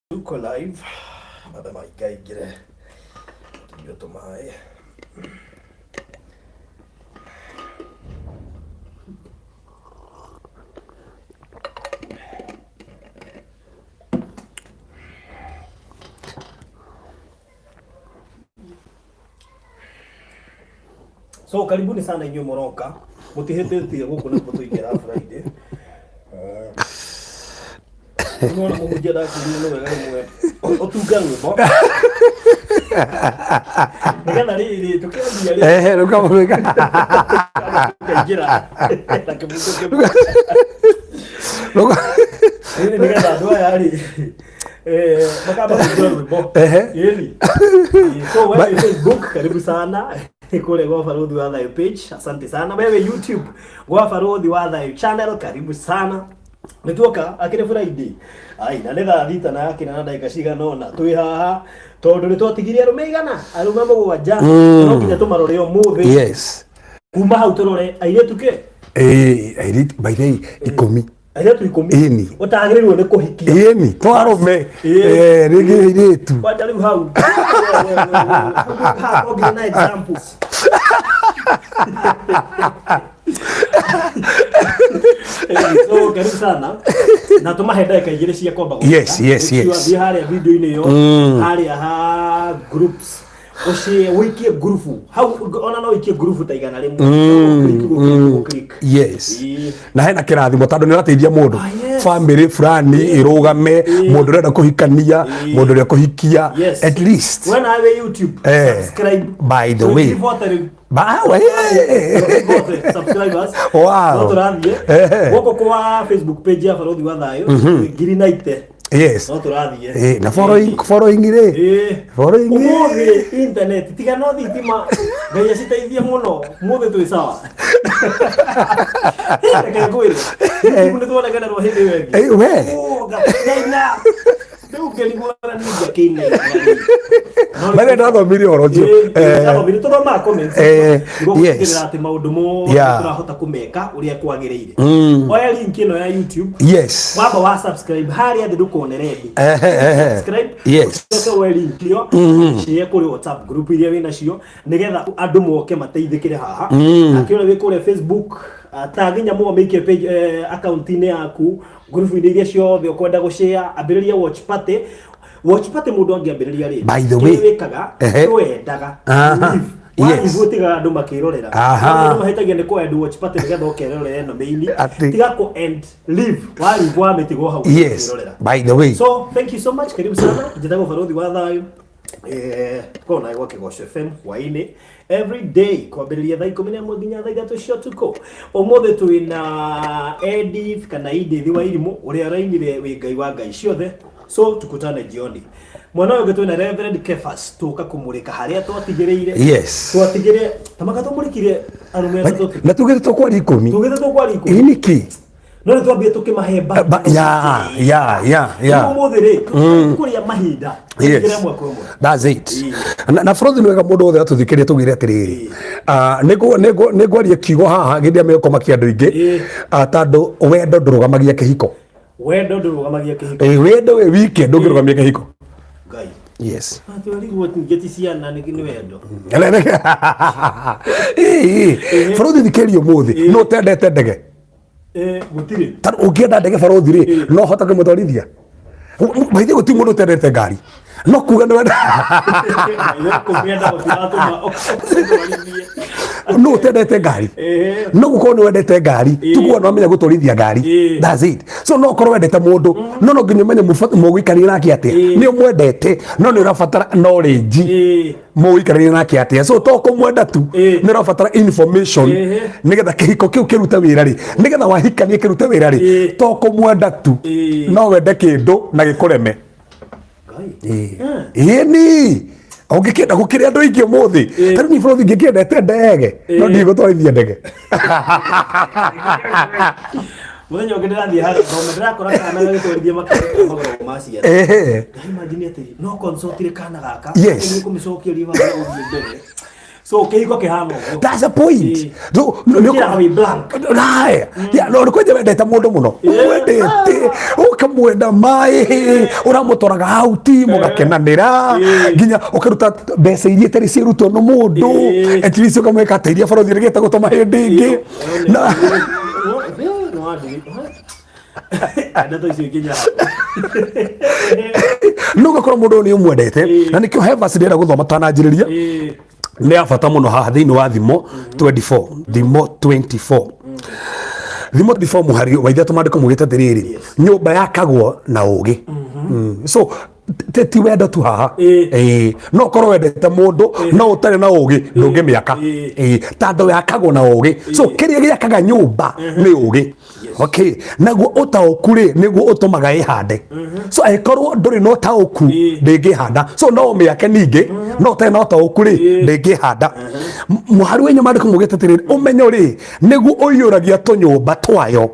Tuko live. Baba maingaingĩre tũnyue tũmaĩ. So karibuni sana inyuĩ mũroka mũtihĩtĩtie gũkũ nĩkuo tũingĩra Friday. Nĩwona mũhunjia ndakwĩrire nĩ wega rĩmwe ũtunge rwĩmbo nĩgetha rĩrĩ tũkĩambia rĩ Ehe, rũkamũrĩka. tũkaingĩra na kĩbungo kĩmwe. Rũka- Rĩrĩ nĩgetha andũ aya rĩ makamba kũigua rwĩmbo. Ehe. Ĩni. So wewe Facebook karibu sana kule kwa Baruthi wa Thayo page, asante sana. Wewe YouTube kwa Baruthi wa Thayo channel, karibu sana. Nĩtuoka akĩrĩ Friday. Ai, na nĩ thaa thita na yakĩna na ndagĩka cigana ũna twĩ haha tondũ nĩ twatigirie arũme igana arũme mũgwanja no nginya tũmarore ũmũthĩ Yes. kuma hau tũrore airĩtu kĩ Eh, airĩtu by the way, 10. Airĩtu 10 Ĩni. Ũtagĩrĩirwo nĩ kũhikia. Ĩni, to arũme. Ĩĩ. Eh, rĩngĩ airĩtu. Kwanja rĩu hau ũngĩ na examples. So karibu sana na tumahe ndagĩka 2 cia kwamba gũtheka. Yes. Thiĩ harĩa video-inĩ ĩyo harĩa ha groups ũcie ũikie ngurubu hau, ona no ũikie ngurubu ta 100. Click, click, click. Yes. Ĩĩ. Na hena kĩrathimo tondũ nĩ ũrateithia mũndũ, Ah, yes. family fulani ĩrũgame, mũndũ ũrenda kũhikania, mũndũ ũrĩa kũhikia, at least. We nawe YouTube, subscribe. By the way. Tũngĩbota rĩu. Ba, we. Tũngĩbota subscribers. Wow. No tũrathiĩ gũkũ kwa Facebook page ya Barothi wa Thayũ ngiri na ite. No tũrathiĩ. Eh, na following following rĩ. Ĩĩ. Following. Ũmũthĩ internet tiga no thitima Ngai aciteithie mũno ũmũthĩ twĩ sawa. Reke ngwĩre YouTube nĩ twaregererwo hĩndĩ ĩyo ĩngĩ. Eh, we. Oh, ngakĩinaina. Rĩu ngĩrigwo na niĩ ngĩakĩinaina. Maithe ndathomire ũhoro ũcio. Ndathomire tũthomaga comments nĩguo gũtigĩrĩra atĩ maũndũ mothe tũrahota kũmeka ũrĩa kwagĩrĩire. Oya link ĩno ya YouTube, wamba wa subscribe harĩa thĩ ndũkone red. Ehe, ehe. Subscribe, ũcoke woe link ĩyo share kũrĩ WhatsApp group iria wĩ nacio nĩgetha andũ moke mateithĩkĩre haha. Nake ũrĩa wĩ kũrĩa Facebook, tag nyamũ ũmĩikie page account-inĩ yaku, ngurubu-inĩ iria ciothe ũkwenda gũshare, ambĩrĩria watch party. Watch party mũndũ angĩambĩrĩria rĩ, By the way. kĩrĩa wĩkaga ndwendaga leave. Walive ũtigaga andũ makĩrorera. Andũ mahĩtagia nĩ kũ end watch party nĩgetha ũkerorera ĩno main. Tiga kũ end leave, walive wamĩtigwo hau ũkĩrorera. By the way. So thank you so much, karibu sana. Njĩtagwo Barothi wa Thayũ. Korwo nawe gwa Kĩgoco FM hwaĩ-inĩ every day kwambĩrĩria thaa 11 nginya thaa 3 cia ũtukũ. Ũmũthĩ twĩ na Edith kana Edith wa Irimũ ũrĩa ũrainire wĩ Ngai wa Ngai ciothe. So tukutane jioni. Mwena ũyũ ũngĩ twĩna Reverend Kefas tũka kũmũrĩka harĩa twatigĩrĩire. Twatigĩrĩire tamaka tũmũrĩkire arũme atatũ. Na tugĩte tũkwari 10. Tugĩte tũkwari 10. Ĩ nĩkĩ? No nĩ twambie tũkĩmahe mbaru. Ya. Ũmũthĩ rĩ kũrĩa mahinda tũingĩre mwaka ũmwe. That's it. Na bũrũri nĩ wega mũndũ wothe atũthikĩrie tũgĩre atĩrĩrĩ. Ah, nĩ ngwaria kiugo haha gĩthia mĩkoma kĩa andũ aingĩ. Ah, tondũ wendo ndũrũgamagia kĩhiko. Wendo ndũrũgamagia kĩhiko. Eh, wendo wĩ wike ndũngĩrũgamia kĩhiko. Ngai. Yes. Atwarigwo ningĩ ti ciana nĩ wendo. Bũrũri thikĩrĩria ũmũthĩ no ũtendete ndege. Gũtirĩ. Tondũ ũngĩenda ndege barothi rĩ, no hote kũmũtwarithia. Maithe gũtirĩ mũndũ ũtendete ngari. No kuga nĩ wenda. Kũmĩenda gũtiratũma ũtwarithie. No ũtendete ngari. No gũkorwo nĩ wendete ngari, ti kuga nĩ wamenya gũtwarithia ngari. That's it. So no ũkorwo wendete mũndũ, no no nginya ũmenye mũgũikarania nake atĩa. Nĩ ũmwendete, no nĩ ũrabatara knowledge. Mũgũikarania nake atĩa. So to kũmwenda tu, nĩ ũrabatara information nĩgetha kĩhiko kĩu kĩrute wĩra rĩ, nĩgetha wahikania kĩrute wĩra rĩ, to kũmwenda tu, no wende kĩndũ na gĩkũreme. Ĩni ũngĩkĩenda gũkĩrĩ andũ aingĩ ũmũthĩ ta rĩu niĩ bũrũri ingĩkĩendete ndege no ndigũtwarithia ndege. Mũthenya ũngĩ ndĩrathiĩ harĩa thome ndĩrakora kana gagĩtwarithia makĩria magũrũ ma ciana. Ngai imagine atĩ no consultire kana gaka. Nĩ kũmĩcokia riba gũthiĩ mbere. So kĩhiko kĩhana ũguo. That's the point. Wĩkĩraga wĩ blank. Nae ya no kwanja wendete mũndũ mũno, wendete ũkamwenda maĩ, ũramũtwaraga auti mũgakenanĩra, nginya ũkaruta mbeca iria itarĩ ciarutwo nĩ mũndũ. At least ũkamwĩka atĩ iria borothi rĩgĩte gũtũma hĩndĩ ĩngĩ. Ndeto icio ikinya hau. No ũgakorwo mũndũ ũyũ nĩ ũmwendete, na nĩkĩo he verse ndĩrenda gũthoma tananjĩrĩria. Nĩ ya bata mũno haha thĩinĩ wa Thimo 24, Thimo 24, Thimo 24 mũhari wa 3, maandĩko mugĩte atĩrĩrĩ, nyũmba yakagwo na ũgĩ. So ti wendo tu haha. Ĩĩ, no ũkorwo wendete mũndũ no ũtarĩ na ũgĩ ndũngĩmĩaka. Ĩĩ, tondũ yakagwo na ũgĩ. So kĩrĩa gĩakaga nyũmba nĩ ũgĩ. Okay, naguo ũtaũku rĩ, nĩguo ũtũmaga ĩhande. So angĩkorwo ndũrĩ na ũtaũku, ndĩngĩhanda. So no ũmĩake ningĩ, no ũtarĩ na ũtaũku rĩ, ndĩngĩhanda. Mũhari wa 4, maandĩko maugĩte atĩrĩrĩ, ũmenyo rĩ, nĩguo ũiyũragia tũnyũmba twayo,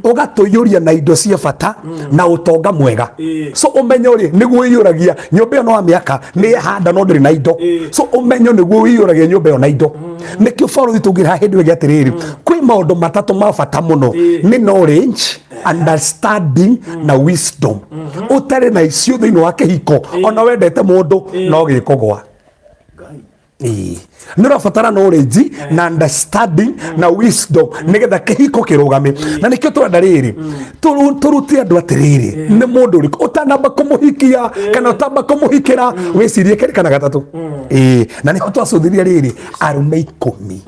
ũgatũiyũria na indo cia bata na ũtonga mwega. So ũmenyo rĩ, nĩguo ũiyũragia nyũmba ĩyo. No wamĩaka, nĩ ĩhanda, no ndĩrĩ na indo. So ũmenyo nĩguo ũiyũragia nyũmba ĩyo na indo. Nĩkĩo borithi tũngĩra hĩndĩ ĩngĩ atĩrĩrĩ, kwĩ maũndũ matatũ ma bata mũno, nĩ knowledge, understanding na wisdom. Ũtarĩ na icio thĩinĩ wa kĩhiko, ona wendete mũndũ, no gĩkũgwa. Ngai. Ĩĩ. Nĩ ũrabatara knowledge na understanding na wisdom nĩgetha kĩhiko kĩrũgame. Na nĩkĩo tũrenda rĩrĩ, tũrute andũ atĩrĩrĩ, nĩ mũndũ ũrĩkũ ũtanamba kũmũhikia kana ũtamba kũmũhikĩra, wĩcirie kerĩ kana gatatũ. Ĩĩ, na nĩho twacũthirie rĩrĩ, arũme 10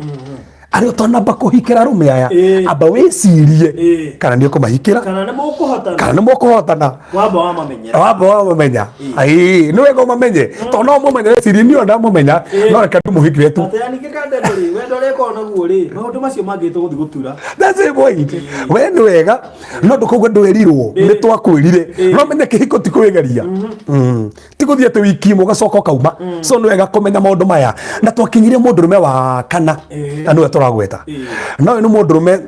arĩa ũtanamba kũhikĩra, arũme aya, amba wĩcirie kana nĩ ũkũmahikĩra, kana nĩ mũkũhotana, kana nĩ mũkũhotana. Wamba wamamenyera. Wamba wamamenya. Ĩĩ, nĩ wega ũmamenye, tondũ no ũmũmenye wĩcirie niĩ ndamũmenya, no reke ndĩmũhikire tu. Atĩ ningĩ kandendo rĩ, wendo ũrĩa naguo rĩ, maũndũ macio mangĩ tũgũthiĩ gũtura. That's the point. We nĩ wega no ndũkauga ndwĩrirwo, nĩ twakwĩrire. No menye kĩhiko ti kwĩgeria. Ti gũthiĩ atĩ wiki ĩmwe ũgacoka ũkauma. So nĩ wega kũmenya maũndũ maya. Na twakinyirie mũndũrũme wa kana, na nĩwe tũragweta. No ũyũ nĩ mũndũrũme,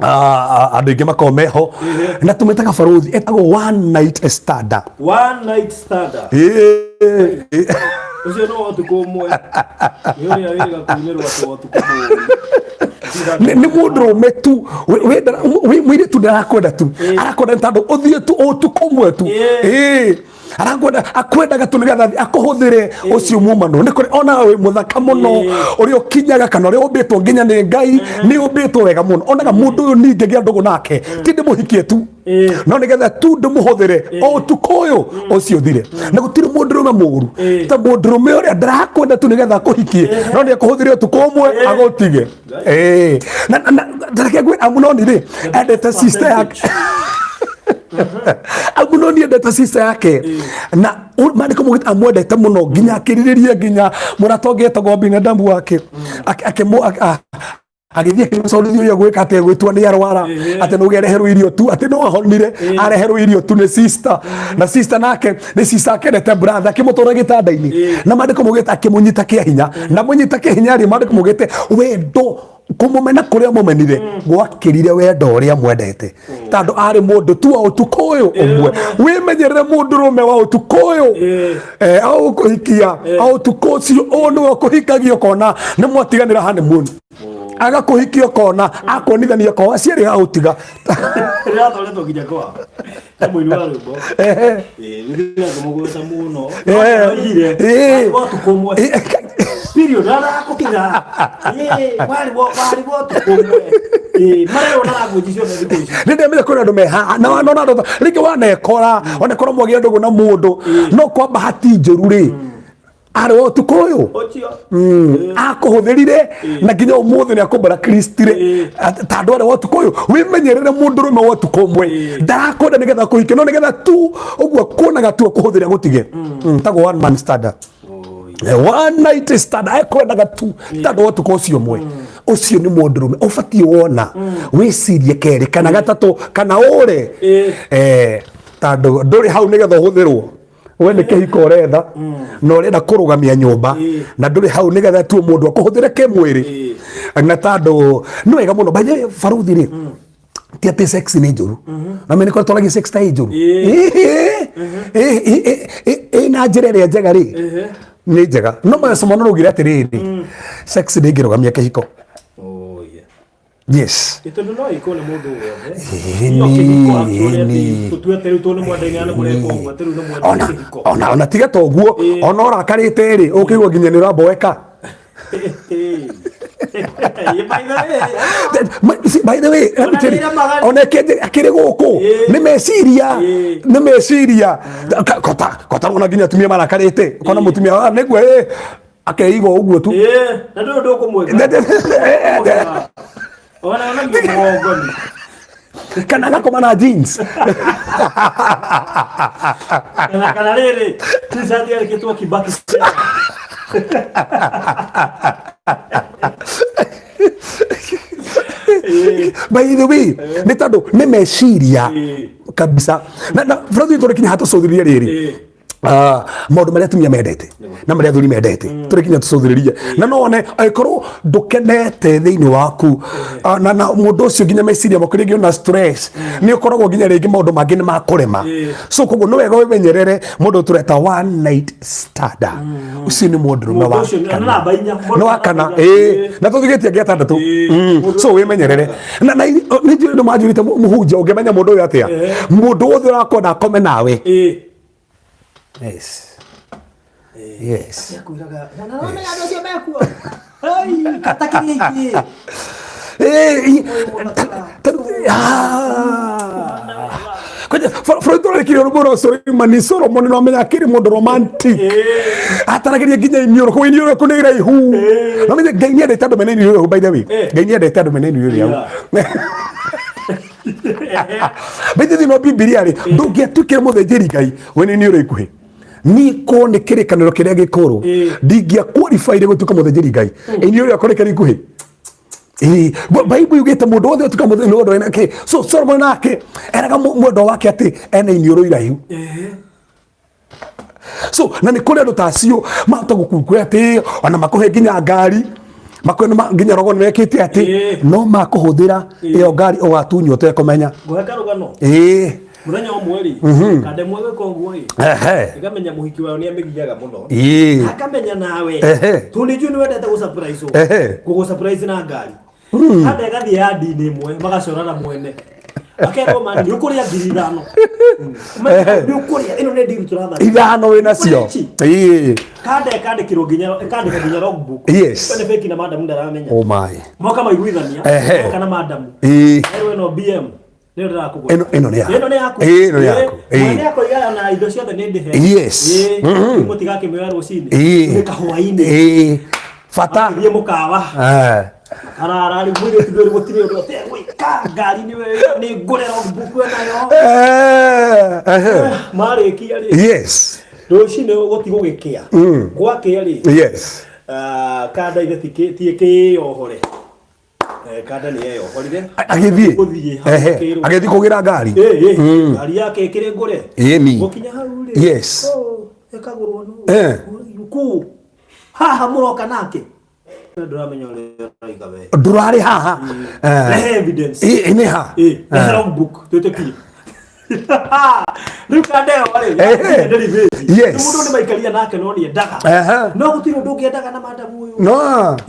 andũ aingĩ makoragwo meho na tũmĩtaga barũthi, etagwo one night stander. One night stander. Ĩĩ. Ũcio no ũtukũ ũmwe, nĩ ũrĩa wĩrĩga kũinĩrwo atĩ wa ũtukũ mũũru. Nĩ mũndũrũme tu mũirĩtu ndarakwenda tu, arakwenda nĩ tondũ ũthiĩ tu ũtukũ ũmwe tu. Ĩĩ, arakwenda, akwendaga tu nĩgetha akũhũthĩre. Ũcio mumano nĩ kũrĩ ona wĩ mũthaka mũno, ũrĩa ũkinyaga kana ũrĩa ũmbĩtwo nginya nĩ Ngai, nĩ ũmbĩtwo wega mũno, onaga mũndũ ũyũ ningĩgĩa ndũgũ nake, ti ndĩmũhikie tu, no nĩgetha tu ndĩmũhũthĩre o ũtukũ ũyũ, ũcio ũthire. Na gũtirĩ mũndũrũme mũũru ta mũndũrũme ũrĩa ndarakwenda tu nĩgetha akũhikie, no nĩ akũhũthĩre ũtukũ ũmwe agũtige. Ĩĩ. Na reke ngwĩre, Amunoni rĩ, endete sister yake. Amunoni endete sister yake, na maandĩko maugĩte amwendete mũno nginya akĩrirĩria nginya mũrata ũngĩ etagwo binadamu wake. Agĩthiĩ akĩmũcorithia ũrĩa gwĩka atĩ gwĩtua nĩ arwara, atĩ nĩ ũgereherwo irio tu, atĩ no ahonire areherwo irio tu nĩ sister. Na sister nake nĩ sister akendete brother, akĩmũtwara gĩtanda-inĩ, na maandĩko maugĩte akĩmũnyita kĩa hinya. Na mũnyita kĩa hinya rĩ, maandĩko maugĩte wendo kũmũmena kũrĩa mũmenire gwakĩrire wendo ũrĩa mwendete, tondũ arĩ mũndũ tu wa ũtukũ ũyũ ũmwe. Wĩmenyerere mũndũrũme wa ũtukũ ũyũ. Aũkũhikia o ũtukũ ũcio, ũũ nĩwe ũkũhikagia, ũkona nĩ mwatiganĩra honeymoon, agakũhikia, ũkona akuonithania kwa aciari agũtiga. Rĩrathondekwo nginya kwa nĩ mũini wa rwĩmbo. Ĩĩ, ngũmũgweta mũno. Oigire, warĩ wa ũtukũ ũmwe. Period, arakũtiga. Ĩĩ, warĩ wa ũtukũ ũmwe. Ĩĩ, marerwo na language ciothe thikũ ici. Nĩ ndemenya kwĩna andũ meha na wanona andũ rĩngĩ wanekora onekora mwagĩa ndũgũ na mũndũ, no kwa bahati njũru rĩ, arĩ wa ũtukũ ũyũ. Ũcio. Akũhũthĩrire na nginya ũmũthĩ nĩ akũmbara kristire tandũ arĩ wa ũtukũ ũyũ. Wĩmenyerere mũndũrũme wa ũtukũ ũmwe, ndarakwenda nĩgetha kũhike, no nĩgetha tu ũguo kuonaga tu akũhũthĩre agũtige. Tagwo one man standard. One night stand, ekwendaga tu tandũ wa ũtukũ ũcio ũmwe. Ũcio nĩ mũndũrũme ũbatiĩ wona wĩcirie kerĩ kana gatatũ kana ũre. Tandũ ndũrĩ hau nĩgetha ũhũthĩrwo. We nĩ kĩhiko ũretha na ũrenda kũrũgamia nyũmba, na ndũrĩ hau nĩgetha tu mũndũ akũhũthĩre kĩmwĩrĩ. Na tandũ nĩ wega mũno, by the way, baruthi rĩ, ti atĩ sex nĩ njũru, na mene ko twaragia sex ta ĩ njũru. Ĩ na njĩra ĩrĩa njega rĩ, nĩ njega, no macomo no rũgire atĩrĩrĩ. Sex ndĩngĩrũgamia kĩhiko. Oh, yeah. Yes. Ĩ tondũ no ĩkwo nĩ mũndũ wothe. Ĩni, Ti o kĩhiko actually atĩ ĩni. tũtue atĩ rĩu tondũ nĩ mwendaine na nĩ mũreka ũguo atĩ rĩu nĩ mwendete Ona kĩhiko. ona tiga ta ũguo, Ĩĩ. ona ũrakarĩte rĩ, ũkĩigua nginya nĩ ũramboeka. Ĩ, by the way, See, by the way, let me tell you, Ona nĩ iremaga. ona akĩrĩ gũkũ Ĩĩ. nĩ meciria, Ĩĩ. nĩ meciria. Kota kota ona nginya atumia marakarĩte, ũkona mũtumia, "Ah, nĩguo ĩ," akeigua ũguo tu. Ĩ, na ndũrĩ ũndũ ũkũmwĩka. Ona ona nĩ mũgongoni. Kana agakoma na jeans. Kana rĩrĩ, t-shirt yandĩkĩtwo Kibaki. Ĩ, By the way, nĩ tondũ nĩ meciria Ĩĩ. kabisa. Na bũrũri tũrĩ kinya hatũcũthĩrĩrie rĩrĩ, ĩ, Ah, maũndũ marĩa atumia mendete na marĩa athuri mendete, tũrĩ kinya tũcũthĩrĩrie na no one angĩkorwo ndũkenete thĩinĩ waku. Ah, na mũndũ ũcio nginya meciria maku rĩngĩ ona stress nĩ ũkoragwo nginya rĩngĩ maũndũ mangĩ nĩ makũrema. So koguo nĩ wega wĩmenyerere mũndũ tũreta one night stander. Ũcio nĩ mũndũrũme Mũndũ wa ũcio nĩ- kana. namba inya. Nĩ wa kana. Namba inya. Ĩĩ, na tũthigĩtie angĩ atandatũ. So wĩmenyerere na nĩ njũĩ nĩ manjũrĩte, mũhunjia, ũngĩmenya mũndũ ũyũ atĩa? Mũndũ wothe ũrakwenda akome nawe. Yes. Akwĩraga, "Na naramenya andũ acio mekuo. Hei, kata kĩrĩa ingĩ." Kwanja, Freud ũrekire rũmbo rwa Suleimani, Solomon no amenya akĩrĩ mũndũ romantic, ataragĩria nginya iniũrũ, kũu iniũrũ kũ nĩ iraihu. No menye Ngai nĩ endete andũ mena iniũrũ iraihu, by the way. Ngai nĩ endete andũ mena iniũrũ iraihu. By the way, no Bibilia rĩ, ndũngĩatuĩkire mũthĩnjĩri Ngai wĩna iniũrũ ikuhĩ. Niĩ korwo nĩ kĩrĩkanĩro kĩrĩa gĩkũrũ, ndingĩaqualified gũtuĩka mũthĩnjĩri Ngai iniũrũ rĩakwa rĩkĩrĩ ikuhĩ. Ĩĩ, Bible yugĩte mũndũ wothe ũtuĩka mũthĩnjĩri nĩ ũndũ wĩna kĩ. So Solomon nake eraga mwendwa wake atĩ ena iniũrũ iraihu. So na nĩ kũrĩ andũ ta acio mahota gũkungũra atĩ ona makũhe nginya ngari, makũhe nginya rogo nĩ mekĩte atĩ no makũhũthĩra ĩyo ngari ũgatunywo ũtekũmenya. Ngũhe karũgano. Mũthenya ũmwe rĩ, kandemwe gwĩka ũguo ĩ, ĩkamenya mũhiki wayo nĩ amĩgiaga mũno. Akamenya nawe tondũ nĩ njũĩ nĩ wendete gũ surprise ũũ. Gũgũ surprise na ngari. Kanda ĩgathiĩ yandi-inĩ ĩmwe magacora na mwene. Akerwo mani nĩ ũkũrĩa 5,000. Nĩ ũkũrĩa, ĩno nĩ deal tũratharia. Ithano wĩ nacio. Ũkũrĩa ici. Kanda ĩkandĩkĩrwo nginya, ĩkandĩka nginya logbook. We nĩ fake na madam ndaramenya. Oh my. Moka maiguithania. Moka na madam. Erwo ĩno BM. Nĩyo ndĩrakũgũra. Ĩno nĩ yaku. Ĩno nĩ yaku. Ĩno nĩ yaku. Mwene akoiga na indo ciothe nĩ ndĩhe. Mũtigakĩmĩoya rũcinĩ. Nĩ kahwainĩ. Bata. Thiĩ mũkawa. Arara rĩu mũirĩtu ndũrĩ gũtirĩ ũndũ ategwĩka, ngari nĩ nĩ ngũre logbook nayo. Marĩkia rĩ. Rũcinĩ gũti gũgĩkĩa. Gwakĩa rĩ. Ah, kanda ithe ti kĩyohore. Kanda nĩ yeyohorire. Agĩthiĩ. Gũthiĩ hau kĩrwo. Agĩthiĩ kũgĩra ngari. Ĩ, ngari yake ĩkĩrĩ ngũre. Ĩni. Gũkinya hau rĩ. Oh, ĩkagũrwo nũ? Kũ? Haha mũroka nake. Ndũramenya ũrĩa ũroiga we. Ndũrarĩ haha. Rehe evidence. Ĩ, nĩ ha? Ĩ, rehe logbook twĩtĩkie. Rĩu kanda ĩyo rĩ, derivative. Mũndũ nĩ maikarire nake no nĩ endaga. No gũtirĩ ũndũ ũngĩ endaga na madamu ũyũ.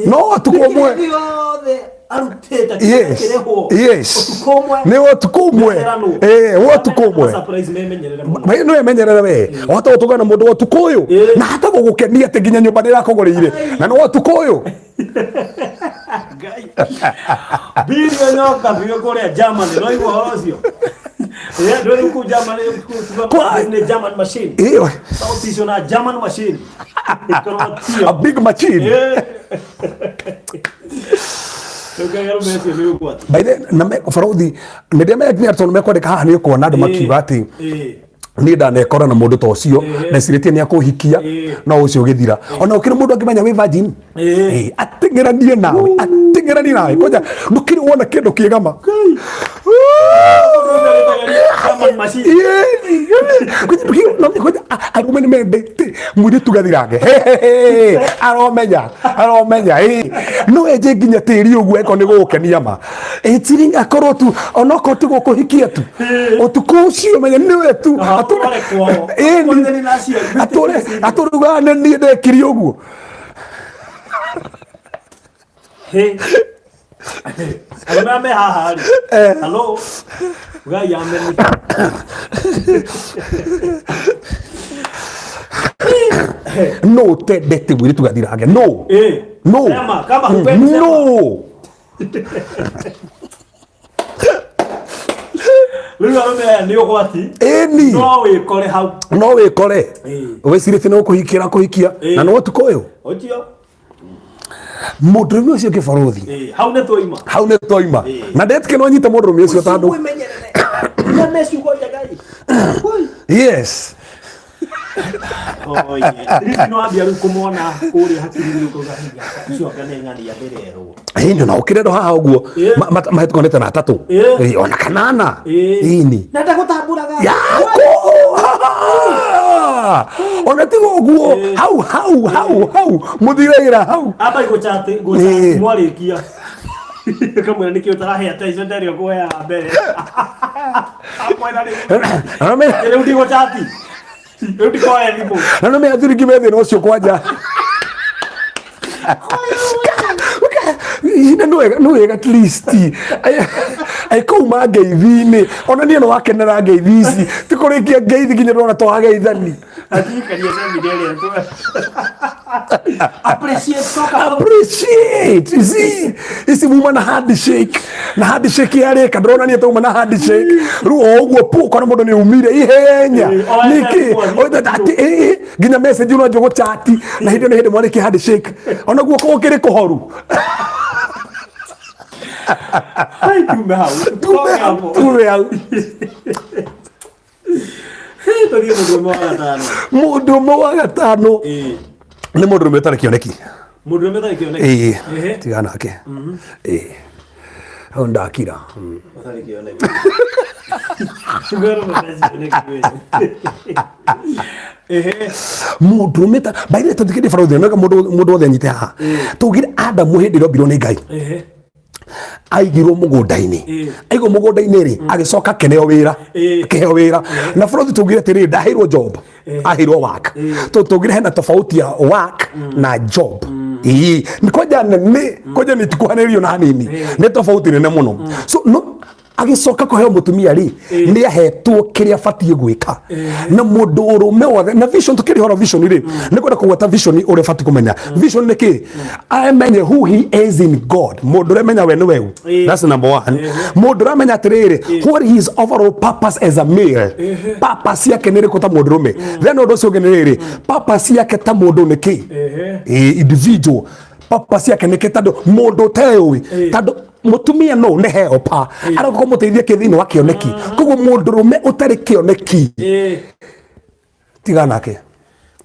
No ũtukũ ũmwe. Kĩrĩa gĩothe arutĩte kĩrĩhwo. Ũtukũ ũmwe. Nĩ ũtukũ ũmwe. Ĩ, ũtukũ ũmwe. Surprise memenyerere mũno. We nĩ wemenyerere we. Wahota gũtũngana na mũndũ wa ũtukũ ũyũ na hata gũgũkenia atĩ nginya nyũmba nĩ ĩrakũgũrĩire na nĩ wa ũtukũ ũyũ. Ngai. Birio nyoka biũ kũrĩa Germany, no igua ũhoro ũcio. Ĩ, ndũrĩ kũu Germany, kũu nĩ German machine. Sauti icio na German machine. Ĩkorwo tio. A big machine. Rĩu kagero meci nĩ ũgwati. By the na me barũthi nĩ ndĩamenya nginya tondũ mekwandĩka haha nĩ ũkuona andũ makiuga atĩ niĩ ndanekora na mũndũ ta ũcio, ndecirĩtie nĩ akũhikia no ũcio ũgĩthira. Ona ũkĩrĩ mũndũ angĩmenya wĩ virgin, ateng'eranie nawe, ateng'eranie nawe kwanja ndũkĩrĩ wona kĩndũ kĩgama. German machine. Kwanja arũme nĩ mendete mũirĩtu gathirange, aromenya aromenya no enje nginya tĩri ũguo eko nĩ gũgũkenia ma ĩtiri akorwo tu onokorwo ti gũkũhikia tu ũtukũ ũcio menya nĩwe tu. Atũre kwao. Ĩni. Atũre na aciari. Atũre atũrugaga nĩ niĩ ndekire ũguo. Hĩ. Arũme arĩa me haha rĩ. Hello. Ugai ameni. No ũtendete mũirĩtu gathirange no. Eh. No. Sema, kama hupendi sema. No. Rĩu arũme aya nĩ ũgwati. Ĩni. No wĩkore hau. No wĩkore. Ĩĩ. Wĩcirĩtie nĩ ũkũhikĩra kũhikia Ĩĩ. na nĩ ũtukũ ũyũ. Ũcio. Mũndũrũme ũcio kĩbarũthi. Ĩĩ, hau nĩ twaima. Hau nĩ twaima. Ĩĩ. Na ndetike no nyite mũndũrũme ũcio tondũ. Wĩmenyerere. Nĩ ciugo njega ĩ. Yes. Rĩu no ambia rĩu kũmona kũrĩa hakiri-inĩ ũkauga hihi ũcio anga nĩ ng'ania ndĩrerwo. Ĩni ona ũkĩre andũ haha ũguo Ĩĩ. mahĩtũkanĩte na atatũ. Ĩĩ. Ĩĩ, ona kanana. Ĩĩ. Ĩni. Na ndagũtambũraga. Yako! Ona tiga ũguo hau hau hau hau mũthire wĩra hau. Amba gũchati Ĩĩ. gũchati mwarĩkia. Kamwĩra nĩkĩ ũtarahe attention ndarĩ ũkũheaga mbere. Akwĩra rĩu. Rĩu ndigũchati. Rĩu ndikoya thimũ. Na no me athuri nginya thĩna ũcio kwanja. Ina no wega no wega at least. Aikauma ngeithi-inĩ ona niĩ no wakenera ngeithi ici ti kũrĩkia ngeithi nginya ndona twageithani. Atirikaria semina ĩrĩa Appreciate coka hau. Appreciate, you see, ici muma na handshake na handshake yarĩka ndĩronania tauma na handshake rĩu o ũguo pu ũkona mũndũ nĩ umire ihenya. Ĩĩ, oya nĩkĩ thimũ, Oya, atĩ ĩĩ nginya message ũranjia gũchati na hĩndĩ ĩyo nĩ hĩndĩ mwarĩkia handshake ona guoko gũkĩrĩ kũhoru. Hai, tume hau. Tume hau, tume hau. Tũthiĩ mũndũ ũmwe wa gatano. Mũndũ ũmwe wa gatano Ĩĩ. nĩ mũndũ ũmwe ũtarĩ kĩoneki. Mũndũ ũmwe ũtarĩ kĩoneki. Ĩĩ. Ehe. Tigana nake. Ĩĩ, hau ndakira. Ũtarĩ kĩoneki. Ngoro mũtarĩ kĩoneki we. Ehe. Mũndũrũme ta by the way tũthikĩrĩrie barũthi nĩwega mũndũ mũndũ wothe anyite haha. Tũgire Adamu hĩndĩ ĩrĩa ombirwo nĩ Ngai aigirwo mũgũnda-inĩ. Aigwo mũgũnda-inĩ rĩ, agĩcoka akĩneo wĩra. Akĩheo wĩra na barũthi tũgire atĩrĩrĩ, ndaheirwo job, aheirwo work. Tũgire hena tofauti ya work na job. Ĩĩ nĩ kwanja nene, kwanja nĩ itikuhanĩrĩirio na hanini, nĩ tofauti nene mũno. So no agĩcoka kũheo mũtumia rĩ, nĩ ahetwo kĩrĩa abatiĩ gwĩka na mũndũ ũrũme wothe na vision. Tũkĩrĩ horo vision rĩ, nĩ kwenda kũgweta vision ũrĩa ũbatiĩ kũmenya vision nĩ kĩ, amenye who he is in God. Mũndũ ũrĩa menya we nĩ weũ. That's number one. Mũndũ ũrĩa menya atĩrĩrĩ, what his overall purpose as a male, purpose yake nĩ ĩrĩkũ ta mũndũrũme. Then ũndũ ũcio ũngĩ nĩ rĩrĩ, purpose yake ta mũndũ nĩ kĩ. Individual purpose yake nĩ kĩ, tondũ mũndũ ũteũĩ, tondũ mutumia no nĩ helper aroka kũmũteithia kĩ thĩinĩ wa kĩoneki. Koguo mũndũrũme ũtarĩ kĩoneki, tiga nake.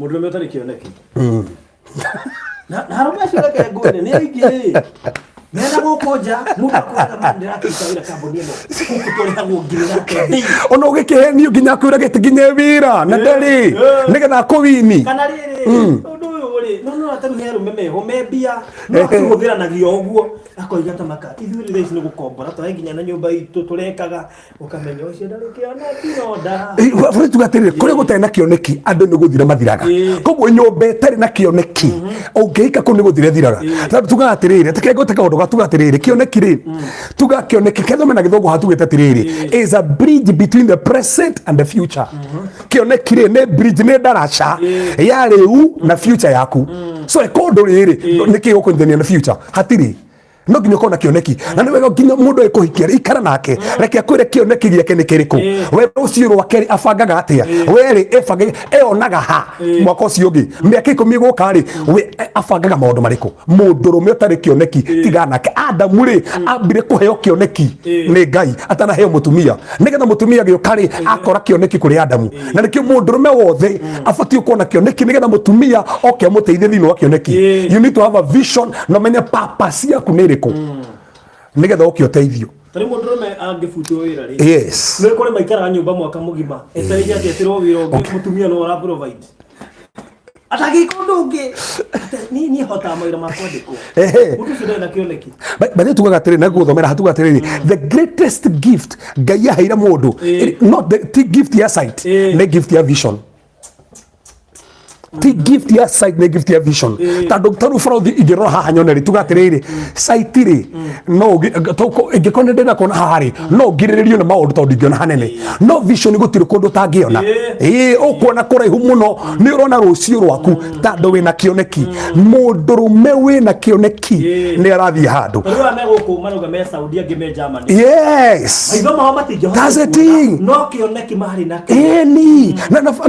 Mũndũrũme ũtarĩ kĩoneki. Na arũme acio reke ngwĩre nĩ aingĩ rĩ mena gũkũ nja, mũndũ akwĩraga ma ndĩrakĩruta wĩra kambuni ĩno gũkũ tũrĩhagwo ngiri nake ndĩ. Ona ũgĩkĩhenio nginya akwĩra gĩti nginya wĩra na ndarĩ nĩgetha akũwini. Kana rĩrĩ, ũndũ ũyũ rĩ, no tarĩu he arũme meho me mbia no akĩhũthĩranagia ũguo akoiga ta maka ithuĩ rĩ thaa ici nĩ gũkombora twae nginya na nyũmba itũ tũrekaga, ũkamenya ũcio ndarĩ kĩoneki no nda. Bũrũri tuga atĩrĩrĩ, kũrĩa gũtarĩ na kĩoneki andũ nĩ gũthira mathiraga. Koguo nyũmba ĩtarĩ na kĩoneki ũngĩhika kũu nĩ gũthira ĩthiraga. Tondũ tugaga atĩrĩrĩ, reke ngwĩte kaũndũ ga tuga atĩrĩrĩ, kĩoneki rĩ, tuga kĩoneki kethome na gĩthũngũ haha tugĩte atĩrĩrĩ, is a bridge between the present and the future. Kĩoneki rĩ nĩ bridge, nĩ ndaraca ya rĩu na future yaku. So ĩkũndũ rĩrĩ nĩ kĩ gũkũnyitithania na future hatirĩ. No nginya ũkorwo na kĩoneki na nĩ wega nginya mũndũ ekũhikia ikara nake, reke akwĩre kĩoneki gĩake nĩ kĩrĩkũ. We rũciũ rwake rĩ abangaga atĩa? We rĩ ĩbangaga eonaga ha mwaka ũcio ũngĩ, mĩaka 10 ĩgũka rĩ, we abangaga maũndũ marĩkũ? Mũndũrũme ũtarĩ kĩoneki, tiga nake. Adamu rĩ ambire kũheo kĩoneki nĩ Ngai atanaheo mũtumia, nĩgetha mũtumia agĩũka rĩ akora kĩoneki kũrĩ Adamu. Na nĩkĩo mũndũrũme wothe abatiĩ gũkorwo na kĩoneki nĩgetha mũtumia oke amũteithie thĩinĩ wa kĩoneki. You need to have a vision na ũmenye purpose yaku nĩ ĩrĩkũ nĩgetha oke ũteithio. Tarĩu mũndũrũme angĩbutwo wĩra rĩ, Yes. nĩ kũrĩ maikaraga nyũmba mwaka mũgima etereire atĩ etĩrwo wĩra ũngĩ, mũtumia no ara provide atangĩka ũndũ ũngĩ. Niĩ hotaga mawĩra ma kwandĩkwo. Mũndũ ũcio ndarĩ na kĩoneki. Bathĩ tugaga atĩrĩ na gũthomera hatuga atĩrĩrĩ, the greatest gift Ngai aheire mũndũ, not the, ti gift ya sight, nĩ gift ya vision. Ti gift ya sight, nĩ gift ya vision. Tondũ tarĩu bũrũthi ingĩrora haha nyone rĩ, tuga atĩrĩrĩ, sight rĩ, no ingĩkorwo nĩ ndĩrenda kuona haha rĩ, no ngirĩrĩrio nĩ maũndũ tondũ ndingĩona hanene. No vision gũtirĩ kũndũ ũtangĩona. Ĩĩ, ũkuona kũraihu mũno, nĩ ũrona rũciũ rwaku tondũ wĩna kĩoneki. Mũndũrũme wĩna kĩoneki nĩ arathiĩ handũ. Rĩu aya me gũkũ marauga me Saudi, angĩ me Germany. Yes. Maitho mao matingĩhota That's the kuona, thing. no kĩoneki marĩ nakĩo. Ĩni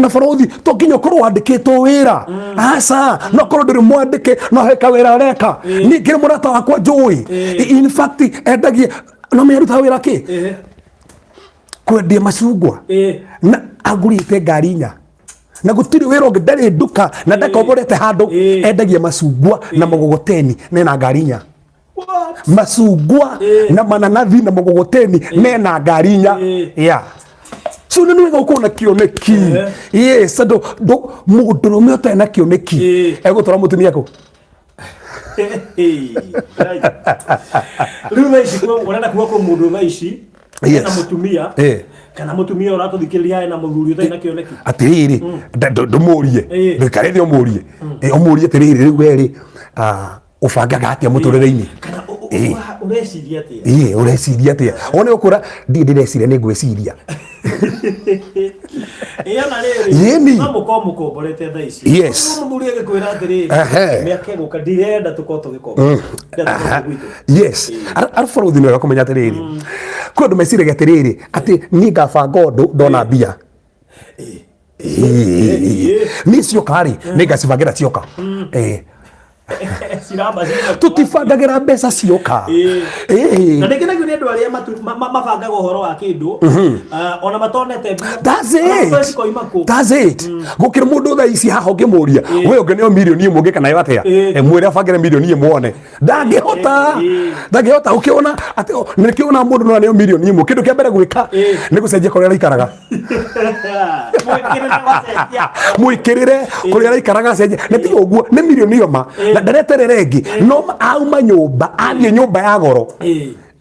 na barothi to nginya ũkorwo wandĩkĩtwo wĩra, aca, no korwo ndũrĩ mwandĩke no he kawĩra areka. Niĩ ngĩrĩ mũrata wakwa njũĩ, in fact endagia, no menya arutaga wĩra kĩ? Kwendia macungwa. Na agũrĩte ngari inya na gũtirĩ wĩra ũngĩ, ndarĩ nduka na ndakomborete handũ. Endagia macungwa na mũgogoteni nena ngari inya. What? Macungwa na mananathi na mũgogoteni mena ngari inya. Yeah, so nĩ wega ũkorwo na kĩoneki. Yes, andũ mũndũrũme ũtarĩ na kĩoneki egũtwara mũtumia kũ? Rĩu thaa ici ũrenda kuga kwĩ mũndũ thaa ici ena mũtumia kana mũtumia ũratũthikĩrĩria ena mũthuri ũtarĩ na kĩoneki? Atĩrĩrĩ, ndũmũrie. Ndũikare thĩ ũmũrie. Ũmũrie atĩrĩrĩ, rĩu we rĩ, ũbangaga atĩa mũtũrĩre-inĩ? Kana ũreciria atĩa? Ĩĩ, ũreciria atĩa? One ũkũra ndirĩ ndĩreciria, nĩ ngwĩciria. Ĩĩ, ona rĩrĩ, Yĩni. no mũkorwo mũkomborete thaa ici. No mũthuri agĩkwĩra atĩrĩrĩ, mĩaka ĩgũka ndirenda tũkorwo tũgĩkomba, ndĩrenda tũkorwo twĩ gwitũ. Yes. Arabu bũrũthi nĩ wega kũmenya atĩrĩrĩ, kwĩ andũ meciragia atĩrĩrĩ, atĩ niĩ ngabanga ũndũ ndona mbia. Niĩ cioka rĩ, nĩ ngacibangĩra cioka. Ciramba cigakuo. Tũtibangagĩra mbeca cioka. Na nĩngenagio nĩ andũ arĩa mabangaga ũhoro wa kĩndũ, ona matonete mbia. That's Ona it. matoĩ cikoima kũ. That's it. Gũkĩra mũndũ thaa ici haha ũngĩmũria, we ũngĩneo mirioni 1 ũngĩka nayo atĩa? Mwĩre abangĩre mirioni 1 one. Ndangĩhota. Ndangĩhota ũkĩona atĩ nĩkĩona mũndũ no aneo mirioni 1, kĩndũ kĩa mbere gwĩka nĩ gũcenjia kũrĩa araikaraga. Mwĩkĩrĩre wacenjia. Mwĩkĩrĩre kũrĩa araikaraga acenjia, na tiga ũguo nĩ mirioni ĩyo ma na ndareterera ĩngĩ, no auma nyũmba athiĩ nyũmba ya goro,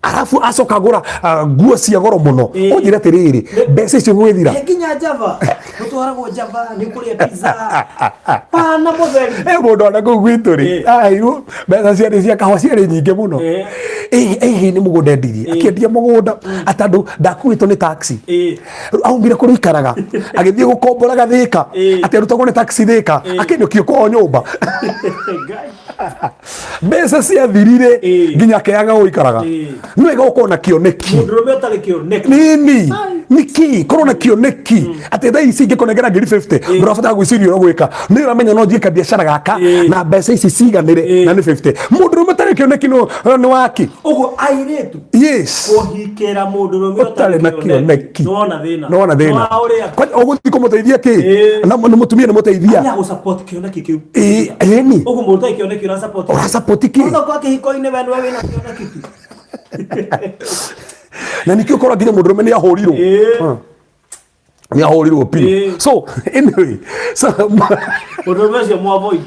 arabu acoka agũra nguo cia goro mũno. Ũnjĩre atĩrĩrĩ, mbeca icio gwĩthira. Nginya Java gũtwaragwo Java nĩ ũkũrĩa pizza pana mũtheri. Mũndũ ona kũu gwitũ rĩ, aheirwo mbeca ciarĩ cia kahũa, ciarĩ nyingĩ mũno. Ĩhĩ nĩ mũgũnda endirie, akĩendia mũgũnda atandũ ndakuĩtwo nĩ taxi. Aumire kũrĩa ikaraga agĩthiĩ gũkombora gathĩka, atĩ arutagwo nĩ taxi thĩka, akĩinũkio kwao nyũmba. Ngai. Mbeca ciathirire nginya akeaga gũikaraga. Nĩ wega gũkorwo na kĩoneki. Mũndũrũme ũtarĩ kĩoneki. Nini niki korwo na kĩoneki atĩ thaa ici ingĩkũnengera ngiri 50, ndũrabatara gwĩciria ũrĩa gwĩka, nĩ ũramenya no njiĩka biacara gaka na mbeca ici ciganĩre na nĩ 50. Mũndũrũme ũtarĩ kĩoneki nĩ waki. Ũguo airĩtu, kũhikĩra mũndũrũme ũtarĩ na kĩoneki. Nĩwona thĩna. Nĩwona thĩna. Nĩwona ũrĩa Kwani ũgũthiĩ kũmũteithia kĩ? Na nĩ mũtumia nĩ mũteithia. Anya gũsupport kĩoneki kĩu. Ĩni. Ũguo mũndũ ũtarĩ kĩoneki ũrasupport. Ũrasupport kĩ? Kwanza kwa kĩhiko-inĩ we nĩwe wĩna kĩoneki tu. Na nĩkĩo ũkora nginya mũndũrũme nĩ ahũrirwo. Nĩ ahũrirwo biũ. So anyway, so Mũndũrũme ũcio mu avoid.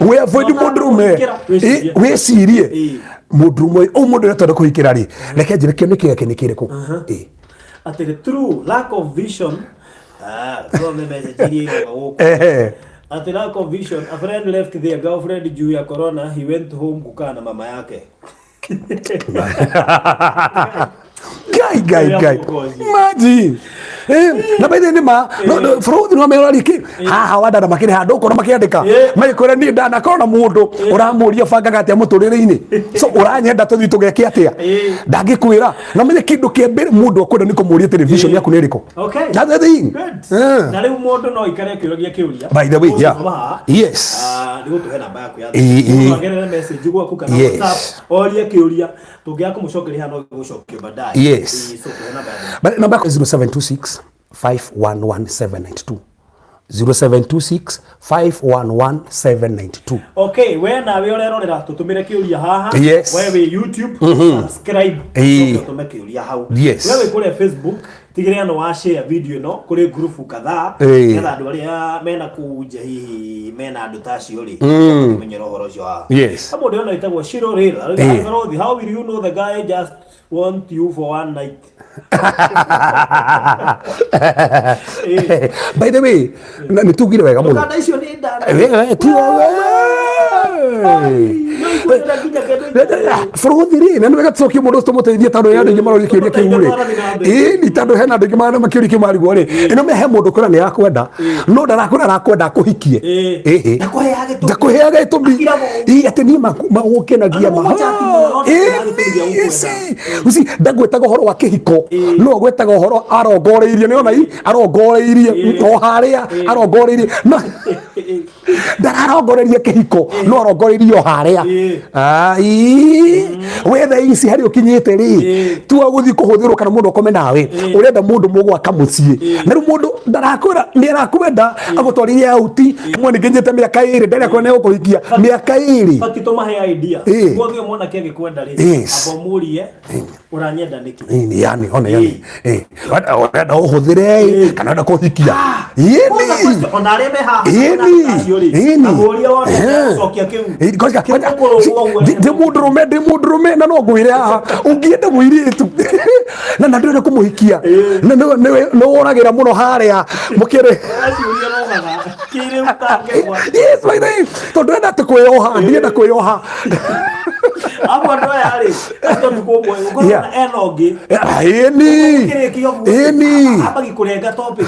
We avoid Ona mũndũrũme. kũhikĩra, wĩcirie. Wĩcirie mũndũrũme ũyũ, mũndũ ũrĩa twenda kũhikĩra rĩ, reke njĩre kĩoneki gĩake nĩ kĩrĩkũ. Atĩrĩ, true lack of vision, thome message iria iroka gũkũ. Atĩ lack of vision, a friend left their girlfriend juu ya corona, he went home kukaa na mama yake. Ngai, Ngai, Ngai, imagine. Na by the way, nĩ ma bũrũri no mera rĩ haha wandanda makĩrĩ handũ ũkona makĩandĩka magĩkwĩra niĩ ndanakorwo na mũndũ ũramũria bangaga atĩa mũtũrĩre-inĩ, so ũranyenda tũthiĩ tũgeke atĩa? Ndangĩkwĩra. Na menye kĩndũ kĩa mbere mũndũ akwenda nĩ kũmũria television yaku nĩ ĩrĩkũ. Okay. That's the thing. Good. Na rĩu mũndũ no aikare akĩũragia kĩũria. By the way, yeah. Ũgũthoma haha. Yes. Ah, nĩ gũtũhe namba yaku ya thimũ. Agerere message gwaku kana WhatsApp orie kĩũria, tũngĩaga kũmũcokeria haha no gũcokio baadaye. So tũhe namba ya thimũ. But namba yakwa 0726 511 792, 0726 511 792. Okay, we nawe ũrerorera tũtũmĩre kĩũria haha. We wĩ YouTube, subscribe, ũcoke ũtũme kĩũria hau. We wĩ kũrĩa Facebook, tigĩrĩra nĩ wa share video ĩno kũrĩ ngurubu kadhaa, nĩgetha andũ arĩa mena kũu nja hihi mena andũ ta acio rĩ kũmenyera ũhoro ũcio haha. He mũndũ ĩno ĩtagwo Shiro Rail. Arauga, "How will you know the guy just want you for one night?" By the way, na nĩ tugire wega mũno. Ndũkanda icio nĩ nda. ĩtano. We, ti we. No ikuonera nginya kĩndũ itano. Bũrũthi rĩ na nĩ wega tũcokie mũndũ ũcio tũmũteithie tondũ he andũ aingĩ maroria kĩũria kĩu rĩ. Ĩĩ ni tondũ hena andũ aingĩ marona kĩũria kĩu marigwo rĩ. Ĩno he mũndũ kwĩra nĩ arakwenda no ndarakwĩra arakwenda akũhikie. Ĩhĩ. Ndakũheaga gĩtũmi. Ndakũheaga gĩtũmi. Akiraga ũguo. Ĩĩ atĩ niĩ magũkenagia Andũ ma. mũgũchati mũno, no ndakũheaga gĩtũmi gĩa gũkwenda. Ĩĩ, si ndagwetaga ũhoro wa kĩhiko no agwetaga ũhoro arongoreirie nĩ ona i arongoreirie o harĩa arongoreirie no ndararongoreria kĩhiko no arongoreirie o harĩa Ai, we thaa ici harĩa ũkinyĩte rĩ tua gũthiĩ kũhũthĩrwo kana mũndũ akome nawe ũrenda mũndũ mũgwaka mũciĩ na rĩu mũndũ ndarakwĩra nĩ arakwenda agũtwarire auti mwe nĩnginyĩte mĩaka ĩrĩ ndarĩa nĩ gũkũhikia mĩaka ĩrĩ Bati tũmahe idea. Guothe mwanake agĩkwenda rĩ, amba ũmũrie ũranyenda nĩkĩ? Ĩni, yani one yani eh ũrenda ũhũthĩre kana ũrenda kũhikia Kwanza ĩni question, ona arĩa me haha Ĩni. acio rĩ, Ĩni. amũrie wone Eh. gũcokia kĩu. Ĩni, ngoja, Kĩu ngoja. ũkũrũgwo ũguo Ndĩ- ndĩ mũndũrũme ndĩ mũndũrũme na no ngwĩre haha ũngĩenda mũirĩtu na na ndũrenda kũmũhikia na nĩ woragĩra mũno harĩa mũkĩrĩ Aciũria rogaga kĩrĩu tangegwa. Yes, by the way, tondũ ndĩrenda atĩ kwĩyoha ndirenda kwĩyoha Amwe andũ aya rĩ, acio ũtukũ ũmwe ũkorwo ena ũngĩ. Ĩni Kĩrĩkia ũguo. Ĩni. Ambagi kũrenga topic.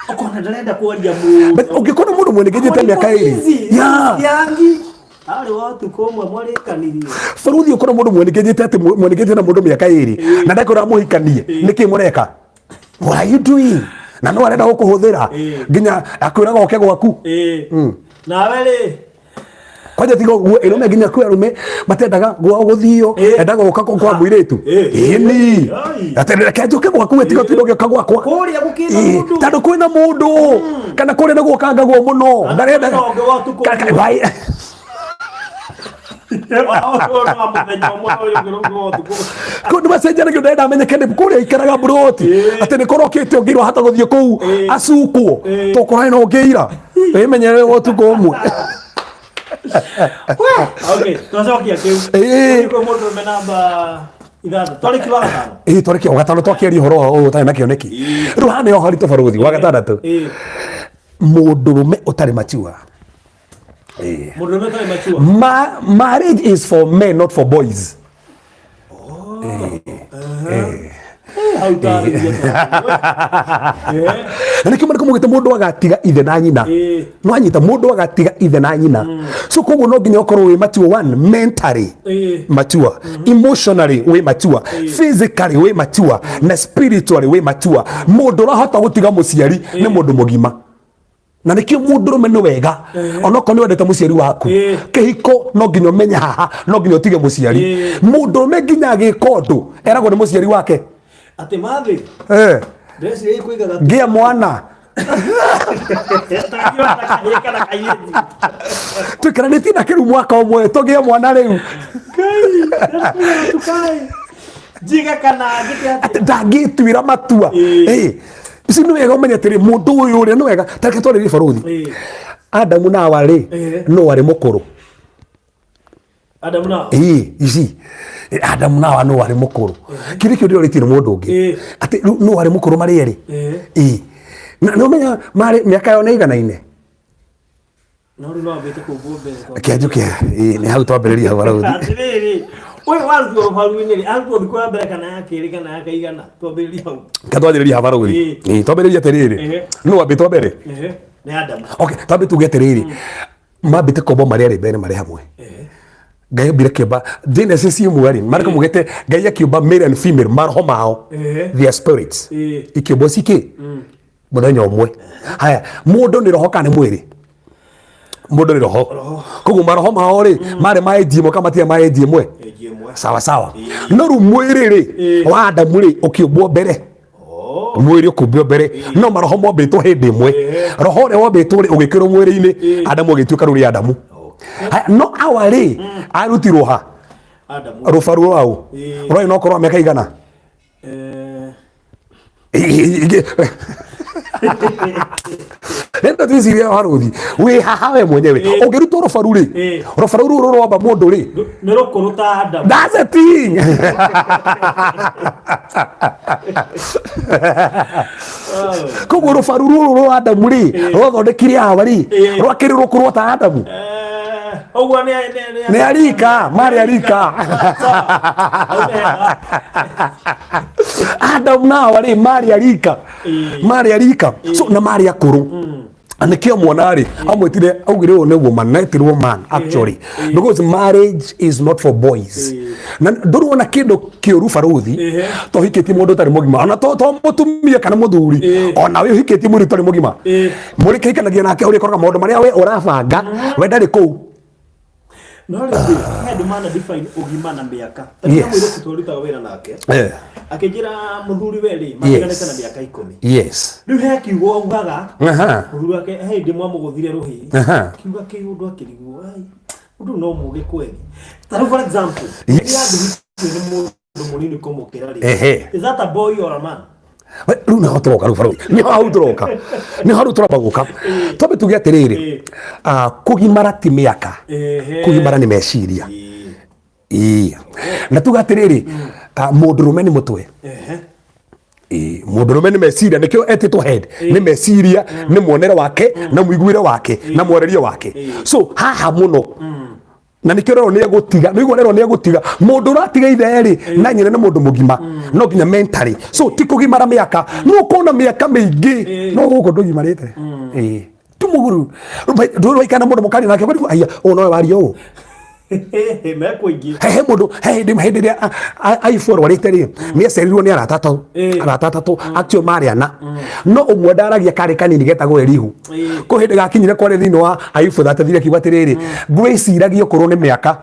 Ũkona ndarenda kwaria mũno. But ũngĩkona mũndũ mwenegejete mĩaka ĩrĩ Yeah. Yangi. Arĩ wa ũtukũ ũmwe mwarĩkanirie. Baruthi ũkona mũndũ mwenegejete atĩ mwenegejete na mũndũ mĩaka ĩrĩ na ndakora mũhikanie nĩkĩ mũreka? What are you doing? Na no arenda gũkũhũthĩra nginya akwĩraga oke gwaku. Nawe rĩ Kwanja tiga ũguo ĩrũme nginya kwĩ arũme matendaga gwao gũthio endaga gũka kwa mũirĩtu. Ĩni. Atĩ reke njũke gwaku we tiga ũtinde ũgĩũka gwakwa. Kũrĩa gũkĩna mũndũ. Tondũ kwĩna mũndũ kana kũrĩa nĩ gwokangagwo mũno ndarenda. Kwĩna ũngĩ wa ũtukũ ũmwe. Why? Kũu nĩ macenjanagia ndarenda amenyeke nĩ kũrĩa aikaraga mburoti atĩ nĩ kũrokĩte ũngĩirwo hata gũthiĩ kũu acukwo tũkorane na ũngĩira wĩmenyerere wa ũtukũ ũmwe. Okay, twacokia kĩu. Kwĩ mũndũrũme namba ithathatũ. Twarĩkia wa gatano. Ĩĩ twarĩkia wa gatano twakĩaria ũhoro wa ũyũ ũtarĩ na kĩoneki. Rĩu haha nĩho haritũ barũthi wa gatandatũ. Mũndũrũme ũtarĩ mature. Mũndũrũme ũtarĩ mature. Marriage is for men not for boys. Hau tarĩria. Na nĩkĩo marĩkũ maugĩte mũndũ agatiga ithe na nyina. No anyita mũndũ agatiga ithe na nyina. So koguo no nginya ũkorwo wĩ mature one mentally mature, emotionally wĩ mature, physically wĩ mature na spiritually wĩ mature. Mũndũ ũrahota gũtiga mũciari nĩ mũndũ mũgima. Na nĩkĩo mũndũrũme nĩ wega onokorwo nĩ wendete mũciari waku kĩhiko no nginya ũmenye haha no nginya ũtige mũciari. Mũndũrũme nginya agĩka ũndũ eragwo nĩ mũciari wake Atĩ mathĩ ndĩreciria kũigaga ngĩa mwana twĩkaranĩtie nake rĩu mwaka ũmwe tũgĩe mwana rĩu njiga kana njĩke atĩa ndangĩtuĩra matua. Ici nĩ wega ũmenye atĩrĩ mũndũ ũyũ ũrĩa nĩ wega tareke twarĩrie barũthi Adamu na Hawa rĩ no arĩ mũkũrũ. Adamu na Hawa? Ĩĩ, ici Adamu na Hawa no arĩ mũkũrũ. Kĩrĩa kĩo ndĩrorĩtie nĩ mũndũ ũngĩ atĩ rĩu no arĩ mũkũrũ marĩ erĩ. Ĩĩ. Na nĩ ũmenya marĩ mĩaka yao nĩ ĩiganaine. No rĩu no ambĩte kũmbwo mbere tondũ- Reke njuke ĩĩ nĩ hau twambĩrĩria hau barũthi. Atĩrĩrĩ, ũyũ warutwo rũbaru-inĩ rĩ, arutwo thikũ ya mbere kana ya kerĩ kana ya kaigana twambĩrĩria hau. Reke twanjĩrĩrie haha barũthi. Ĩĩ twambĩrĩrie atĩrĩrĩ. Nũ wambĩtwo mbere? Nĩ Adamu. Okay, twambe tuge atĩrĩrĩ. Mambĩte kũmbwo marĩ erĩ mbere marĩ hamwe. Ngai ombire kĩũmba Genesis ĩmwe rĩ marĩko mugĩte Ngai akĩũmba male and female maroho mao their spirits ikĩũmbwo cikĩ mũthenya ũmwe. Haya, mũndũ nĩ roho kana nĩ mwĩrĩ? Mũndũ nĩ roho. Koguo maroho mao rĩ marĩ ma age ĩmwe kana matirĩ ma age ĩmwe? Sawa sawa. No rĩu mwĩrĩ rĩ wa Adamu rĩ ũkĩũmbwo mbere. Mwĩrĩ ũkĩũmbwo mbere no maroho mombĩtwo hĩndĩ ĩmwe. Roho ũrĩa wombĩtwo rĩ ũgĩkĩrwo mwĩrĩ-inĩ Adamu agĩtuĩka rũrĩ Adamu. Haya, no Hawa rĩ arutirwo ha? Rũbaru rwaũ? Rwarĩ na ũkũrũ wa mĩaka igana? Ndĩrenda twĩcirie baruthi wĩ haha we mwenyewe ũngĩrutwo rũbaru rĩ, rũbaru rũu rũrwamba mũndũ rĩ, Nĩ rũkũrũ ta Adamu. That's the thing. Koguo rũbaru rũrũ rwa Adamu rĩ, rwathondekire Hawa rĩ, rwakĩrĩ rũkũrũ ta Adamu. Ũguo nĩ nĩ arika marĩ arika. Adamu na Hawa rĩ, marĩ arika, marĩ arika, so na marĩ akũrũ. Nĩkĩo mwana rĩ amwĩtire, augire ũyũ nĩ woman na etirwo man actually, because marriage is not for boys. Na ndũrona kĩndũ kĩũru baruthi to hikĩtie mũndũ ũtarĩ mũgima, ona to mũtumia kana mũthuri, ona we ũhikĩtie mũndũ ũtarĩ mũgima, mũrĩ kĩhikanagia nake, ũrĩkoraga maũndũ marĩa we ũrabanga we ndarĩ kũu. No rĩu he andũ mana define ũgima na mĩaka. Ta yes. Mũirĩtu twarutaga wĩra nake akĩnjĩra mũthuri we rĩ, matiganĩte na mĩaka 10. Rĩu he kiugo augaga mũthuri wake he hĩndĩ mwamũgũthire rũhĩ, kiuga kĩu ũndũ akĩrigwo, "Ai, ũndũ no mũgĩ kweli?" Ta rĩu for example, rĩrĩa andũ nĩ mũndũ mũnini kũmũkĩra rĩ, is that a boy or a man? Rĩu nĩho tũroka, rĩu barũthi nĩho hau tũroka, nĩho rĩu tũramba gũka twambe tuge atĩrĩrĩ, kũgimara ti mĩaka, kũgimara nĩ meciria. Ĩĩ. Na tuga atĩrĩrĩ, mũndũrũme nĩ mũtwe. Ĩĩ, mũndũrũme nĩ meciria, nĩkĩo etĩtwo head, nĩ meciria, nĩ muonere wake na mũiguĩre wake na mwarerie wake. So haha mũno na nĩkĩo rero nĩ egũtiga, nĩguo rero nĩ egũtiga mũndũ ũratiga ithe rĩ na nyina nĩ mũndũ mũgima, no nginya mentally. So ti kũgimara mĩaka, no ũkorwo na mĩaka mĩingĩ no gũkũ ndũgimarĩte. Ĩĩ, tu mũguru ndũrĩ waikara na mũndũ mũkaria nake ũkarigwo, aya ũũ nowe waria ũũ. Mekũingĩ. He mũndũ, he hĩndĩ ĩrĩa Aibu arwarĩte rĩ, nĩ acerirwo nĩ arata atatũ, arata atatũ acio marĩ ana, no ũmwe ndaragia, karĩ kanini getagwo Elihu. Kũ hĩndĩ gakinyire kwarĩ thĩinĩ wa Aibu 33, akiuga atĩrĩrĩ, ngwĩciragia ũkũrũ nĩ mĩaka,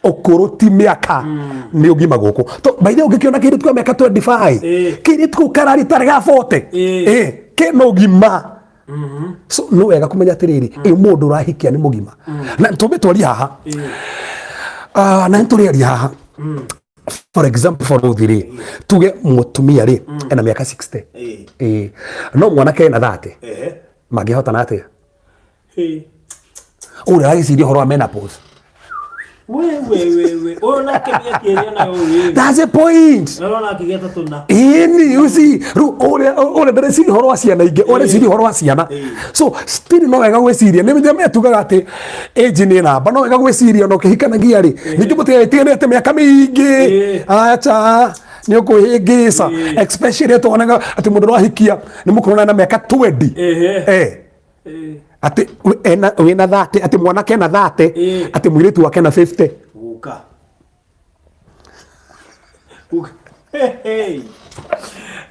ũkũrũ ti mĩaka, nĩ ũgima gũkũ. To by the way, ũngĩkĩona kĩirĩtu kĩa mĩaka 25, kĩirĩtu kĩu karari tarĩ ga 40, kĩna ũgima. So no wega kũmenya atĩrĩrĩ, ĩ mũndũ ũrahikia nĩ mũgima. Na tũmbe twarie haha, na nĩ tũrĩaria haha, for example, for rĩ tuge mũtumia rĩ ena mĩaka 60, ĩ no mwanake ena 30, mangĩhotana atĩa? Ũrĩa aragĩciria ũhoro wa menopause. We we we we, ũyũ nake mĩaka ĩrĩa nayo ũyũ. That's the point. Ũrona akĩgĩa ta tũna. Ĩni, you see, rĩu ũrĩa ndareciria ũhoro wa ciana ingĩ, ũrĩa areciria ũhoro wa ciana. So still no wega gwĩciria, nĩ nĩ tugaga atĩ age nĩ namba, no wega gwĩciria ona ũkĩhikanagia rĩ, ningĩ mũtigagĩtiganĩte mĩaka mĩingĩ, acha, nĩ ũkwĩhĩngĩca, especially tuonaga atĩ mũndũ ũrahikia nĩ mũkũrũ na mĩaka 20. Atĩ wĩna 30, atĩ mwanake ena 30, atĩ mũirĩtu wake ena 50. Guka. Guka. Hey.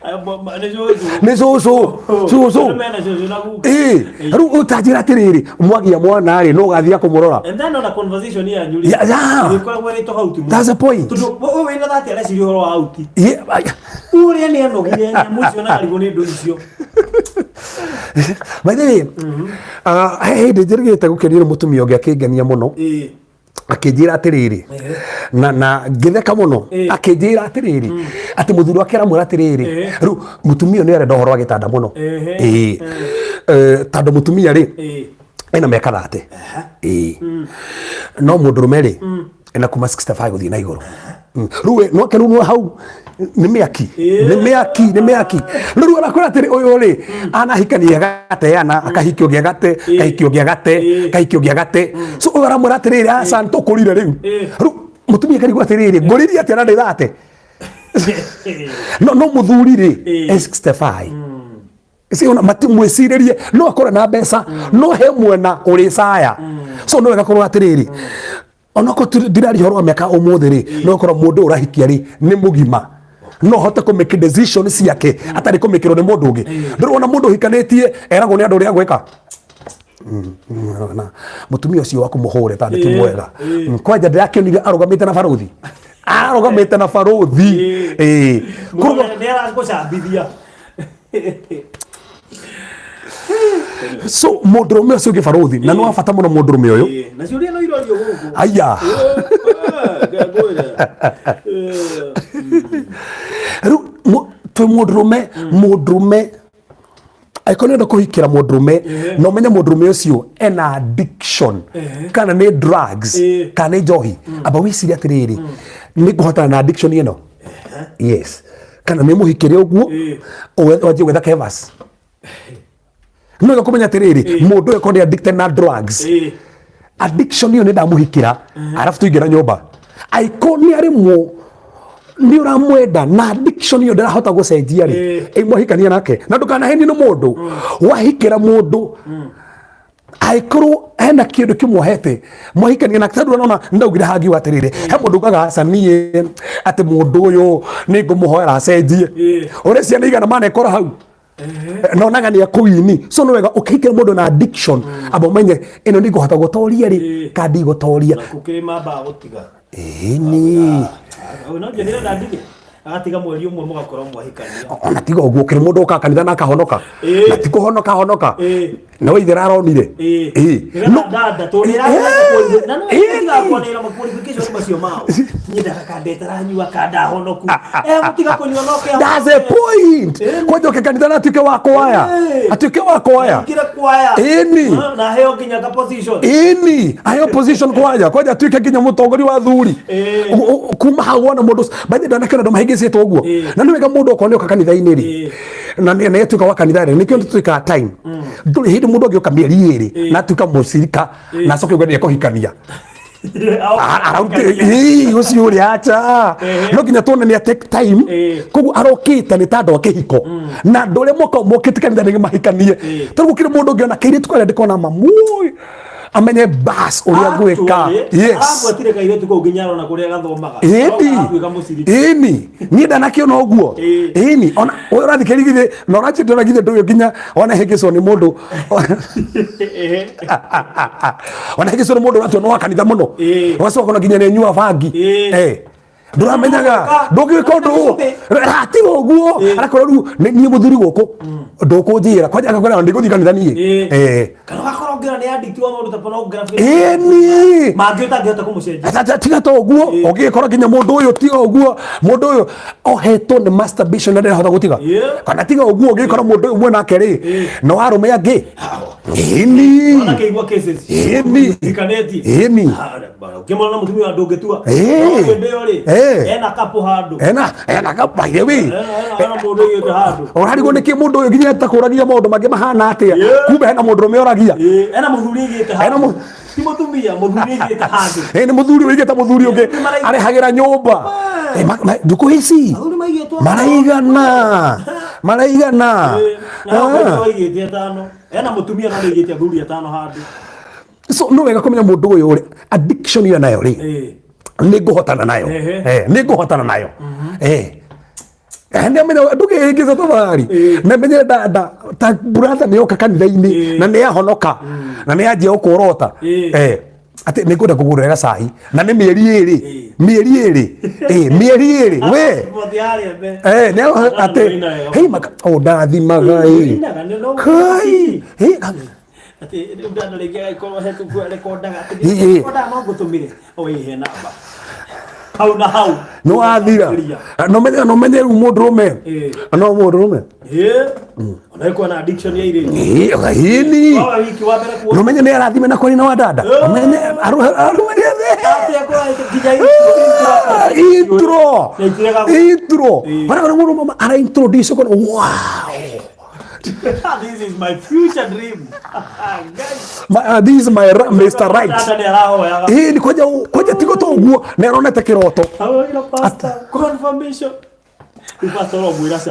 Nĩ cũcũ. Nĩ cũcũ, cũcũ. Mena cũcũ na guka. Ĩĩ, rĩu ũtanjĩra atĩrĩrĩ, mwagia mwana rĩ, no ũgathiĩ kũmũrora. And then ona conversation yanyu rĩ, ĩgĩkoragwo ĩrĩ tofauti mũno. That's the point. Tondũ ũyũ wĩna 30 areciria ũhoro wa auti. Yeah. Ũrĩa nĩ anogire nyamũ icio na arigwo nĩ ndũ icio. By the way, he hĩndĩ njĩrĩgĩte gũkenio nĩ mũtumia ũngĩ akĩngenia mũno, akĩnjĩra atĩrĩrĩ, na ngĩtheka mũno, akĩnjĩra atĩrĩrĩ atĩ mũthuri wake aramwĩra atĩrĩrĩ, rĩu mũtumia ũyũ nĩ arenda ũhoro wa gĩtanda mũno. Ĩĩ. Tondũ mũtumia rĩ ena mĩaka 30, ĩĩ, no mũndũrũme rĩ ena kuma 65 gũthiĩ na igũrũ. Rĩu we, no rĩu no hau nĩ mĩaki, nĩ mĩaki, nĩ mĩaki. Rĩu arakwĩra atĩrĩ, ũyũ rĩ anahikania agateana, akahikio ũngĩ agate, kahikio ũngĩ agate, kahikio ũngĩ agate. So ũyũ aramwĩra atĩrĩrĩ, aca nĩtũkũrire rĩu. Rĩu mũtumia akarigwo atĩrĩrĩ, ngũririe atĩa na ndĩ 30? No mũthuri rĩ e 65. Si ona matimwĩcirĩrie, no akorwo na mbeca, no he mwena ũrĩ caya. So no wega korwo atĩrĩrĩ, onakorwo ndiraria ũhoro wa mĩaka ũmũthĩ rĩ, no korwo mũndũ ũrahikia rĩ nĩ mũgima, no hote kũ make decision ciake atarĩ kũmĩkĩrwo nĩ mũndũ ũngĩ. Ndũrona mũndũ ũhikanĩtie eragwo nĩ andũ ũrĩa gwĩka na mũtumia ũcio waku mũhũre tondũ ti mwega. Kwanja ndĩrakĩonire arũgamĩte na baruthi, arũgamĩte na baruthi. Ĩĩ. Nĩ arakũcambithia. So mũndũrũme ũcio ũngĩ baruthi, na nĩ wa bata mũno mũndũrũme ũyũ. Na ciũria no irorio gũkũ. Aya. Ngwĩre. Rĩu twĩ mũndũrũme, mũndũrũme Angĩkorwo nĩ ũrenda kũhikĩra mũndũrũme na ũmenye mũndũrũme ũcio ena addiction, kana nĩ drugs, kana nĩ njohi, amba wĩcirie atĩrĩrĩ, nĩ ngũhotana na addiction ĩno? Yes. Kana nĩ mũhikĩre ũguo, wanjie gwetha kevas. No wega kũmenya atĩrĩrĩ, mũndũ ũyũ korwo nĩ addicted na drugs, addiction ĩyo nĩ ndamũhikĩra, arabu tũingĩra nyũmba, angĩkorwo nĩ arĩmwo nĩ ũramwenda na addiction ĩyo ndĩrahota gũcenjia rĩ, mwahikania nake na ndũkanahenio nĩ mũndũ. Wahikĩra mũndũ, angĩkorwo hena kĩndũ kĩmuohete, mwahikania nake, tondũ nona ndaugire hangiuga atĩrĩrĩ, he mũndũ ugaga aca, niĩ atĩ mũndũ ũyũ nĩ ngũmũhoera acenjie. Ũrĩa ciana igana manekora hau nonaga nĩ akũini. So nĩ wega ũkĩhikĩra mũndũ na addiction, amba ũmenye ĩno nĩ ngũhota gũtoria rĩ, ka ndigũtoria. Gũkĩrĩ mambaga gũtiga. Ĩni. No njĩrĩra ndige agatiga mweri ũmwe mũgakorwo mwahikania. Ona tiga ũguo, kĩrĩ mũndũ ũkaga kanitha na akahonoka, na ti kũhonoka honoka, no ithe aronire. No dada to nĩ na no tiga kuonera ma qualification macio mao nyendaga kandeta ranyua kanda honoku gũtiga kũnyua no kĩa. That's the point. Kwanja ũke kanitha na atuĩke wa kwaya, atuĩke wa kwaya. Kira kwaya. Ĩni. Na heo nginya ka position. Ĩni, aheo position kwaya, kwanja atuĩke nginya mũtongoria wa athuri. Kuma hau wona mũndũ bathi ndanakĩona andũ mahĩngĩcĩtwo ũguo. Na nĩ wega mũndũ okorwo nĩ oka kanitha-inĩ rĩ, na nĩ atuĩka wa kanitha rĩ, nĩkĩo tũtuĩkaga time. Ndũrĩ hĩndĩ mũndũ angĩũka mĩeri 2 na atuĩka mũcirika na acoke uge nĩ ekũhikania. Ũcio ũrĩa acha no nginya tuone nĩ take time. Koguo arokĩte nĩ ta andũ a kĩhiko na andũ arĩa moka mokĩte kanitha nĩ mahikanie, tondũ gũkĩrĩ mũndũ ũngĩona kairĩtu karĩa ndĩkona mamui amenye bas ũrĩa ngwĩka. Yes. Agwetire kairĩtu kau nginya arona kũrĩa gathomaga. Ĩni. Agatuĩka mũciriki. Ĩni, niĩ ndanakĩona ũguo. Ĩni, ona ũyũ ũrathikĩrĩria githĩ na ũranjĩtĩra githĩ ndũyũ nginya ona hĩngĩcwo nĩ mũndũ, ona hĩngĩcwo nĩ mũndũ ũratua nĩ wa kanitha mũno, ũgacoka ona nginya nĩ anyua bangi. Ndũramenyaga ndũngĩka ũndũ ũũ ratiga ũguo, arakorwo rĩu niĩ mũthuri gũkũ ndũkũnjĩra kwanja, agakwĩra ndigũthiĩ kanitha niĩ. Kana ũgakorwo ngĩra nĩ addict wa maũndũ ta pornography Ĩni. Mangĩ ũtangĩhota kũmũcenjia. Tiga ta ũguo, ũngĩgĩkora nginya mũndũ ũyũ, tiga ũguo, mũndũ ũyũ ohetwo nĩ masturbation na ndarahota gũtiga. Kana tiga ũguo, ũngĩgĩkora mũndũ ũyũ mwenake rĩ, no arũme angĩ. Ĩni. Ona kĩigua cases Ĩni. Hikanĩtie. Ĩni. Ũkĩmona na mũtumia wa ndũngĩtua. No hĩndĩ ĩyo rĩ, ena kapũ handũ. Ena kabaire wi. Ena mũndũ ũigĩte handũ. Ũrarigwo nĩkĩ mũndũ ũyũ nginya etakũragia maũndũ mangĩ mahana atĩa, kumbe hena mũndũ ũrũme ũragia. Ena mũthuri ũigĩte Ena handũ. Ti mũtumia, mũthuri ũigĩte handũ. Nĩ mũthuri ũigĩte mũthuri ũngĩ arehagĩra nyũmba. Ndukũ ici Athuri maigĩtwo. Maraigana, maraigana. Na no aigĩte atano. Ena mũtumia no nĩaigĩte athuri atano handũ. So no wega kũmenya mũndũ ũyũ rĩ, addiction ĩyo nayo rĩ, nĩ ngũhotana nayo. Nĩ ngũhotana nayo. Nĩ amenya ndũkĩhĩngĩca tafadhali, na menye nda ta brother nĩ oka kanitha-inĩ na nĩ ahonoka na nĩ anjia gũkũrota atĩ nĩ ngwenda kũgũrĩra gacai na nĩ mĩeri 2, mĩeri 2, mĩeri 2 we. Bothi harĩa mbere. Nĩ atĩ hei maka o ndathimaga ĩ Ũinaga, nĩ no kai. Atĩ rĩu ndana rĩngĩ agĩkorwo he tũkua rekondaga atĩ rekondaga no ngũtũmire o ihe namba hau na hau. Nĩ wathira. No menye rĩu mũndũrũme, no mũndũrũme. Ona ĩkuwa na addiction ya irĩtu. Ĩni. Wawa wiki wa mbere kuona no menye nĩ arathime na kwari na wa dada, menye arume atĩ akorwo nginya intro. Intro. Na itirega Intro bara bara mũndũ mama ara introduce kono wow. This is my future dream. Guys. This is my Mr. Right. Dada nĩ arahoyaga. Ni kwanja kwanja tigo to ũguo nĩ aronete kĩroto. Ahoera pastor confirmation. Rĩu pastor ũramwĩra ca.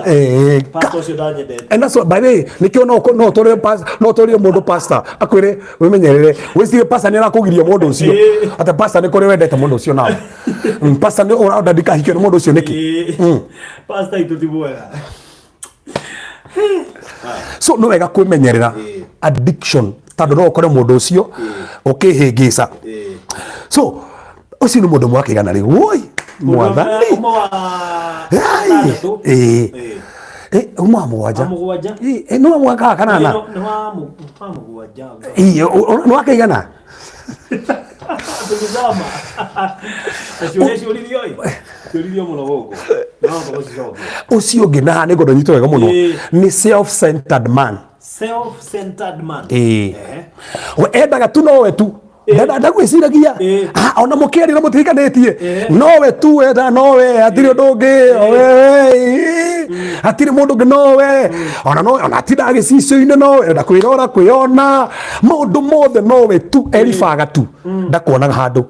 Pastor ũcio ndanyendete. And that's what, by the way, nikio no tore pas no tore mundu pastor akwire wimenyerere wicirie pastor ni arakugiria mundu ucio, ate pastor ni kuri wendete mundu ucio nawe. Pastor ni urauda ndikahikio ni mundu ucio niki? Pastor itũ ti mwega. So no wega kwimenyerera addiction, tondu no ukore mundu ucio ukihĩngĩca. So ucio nĩ mũndũ mwakĩgana rĩ, woi mwathani. Ũmwe wa Ai, gatandatũ. Uma wa mũgwanja. Wa mũgwanja. Nĩ wa mwaka wa kanana. Nĩ wa mũgwanja. Nĩ wa kĩigana. Tũgĩthoma. Na ciũria ciũririo ĩ. Ciũririo mũno gũkũ. No tũgũcicokia. Ũcio ũngĩ na nĩ ngwenda nyitwo wega mũno, nĩ self-centered man. Self-centered man. Ĩĩ. Ehe. We endaga tu nowe tu. Ndagwĩciragia. Ah, ona mũkĩaria na mũtihikanĩtie nowe tu wenda nowe, hatirĩ ũndũ ũngĩ, owe, hatirĩ mũndũ ũngĩ nowe, ona no ona atindaga gĩcicio-inĩ nowe, enda kwĩrora kwĩona maũndũ mothe nowe tu, eribaga tu, ndakuonaga handũ.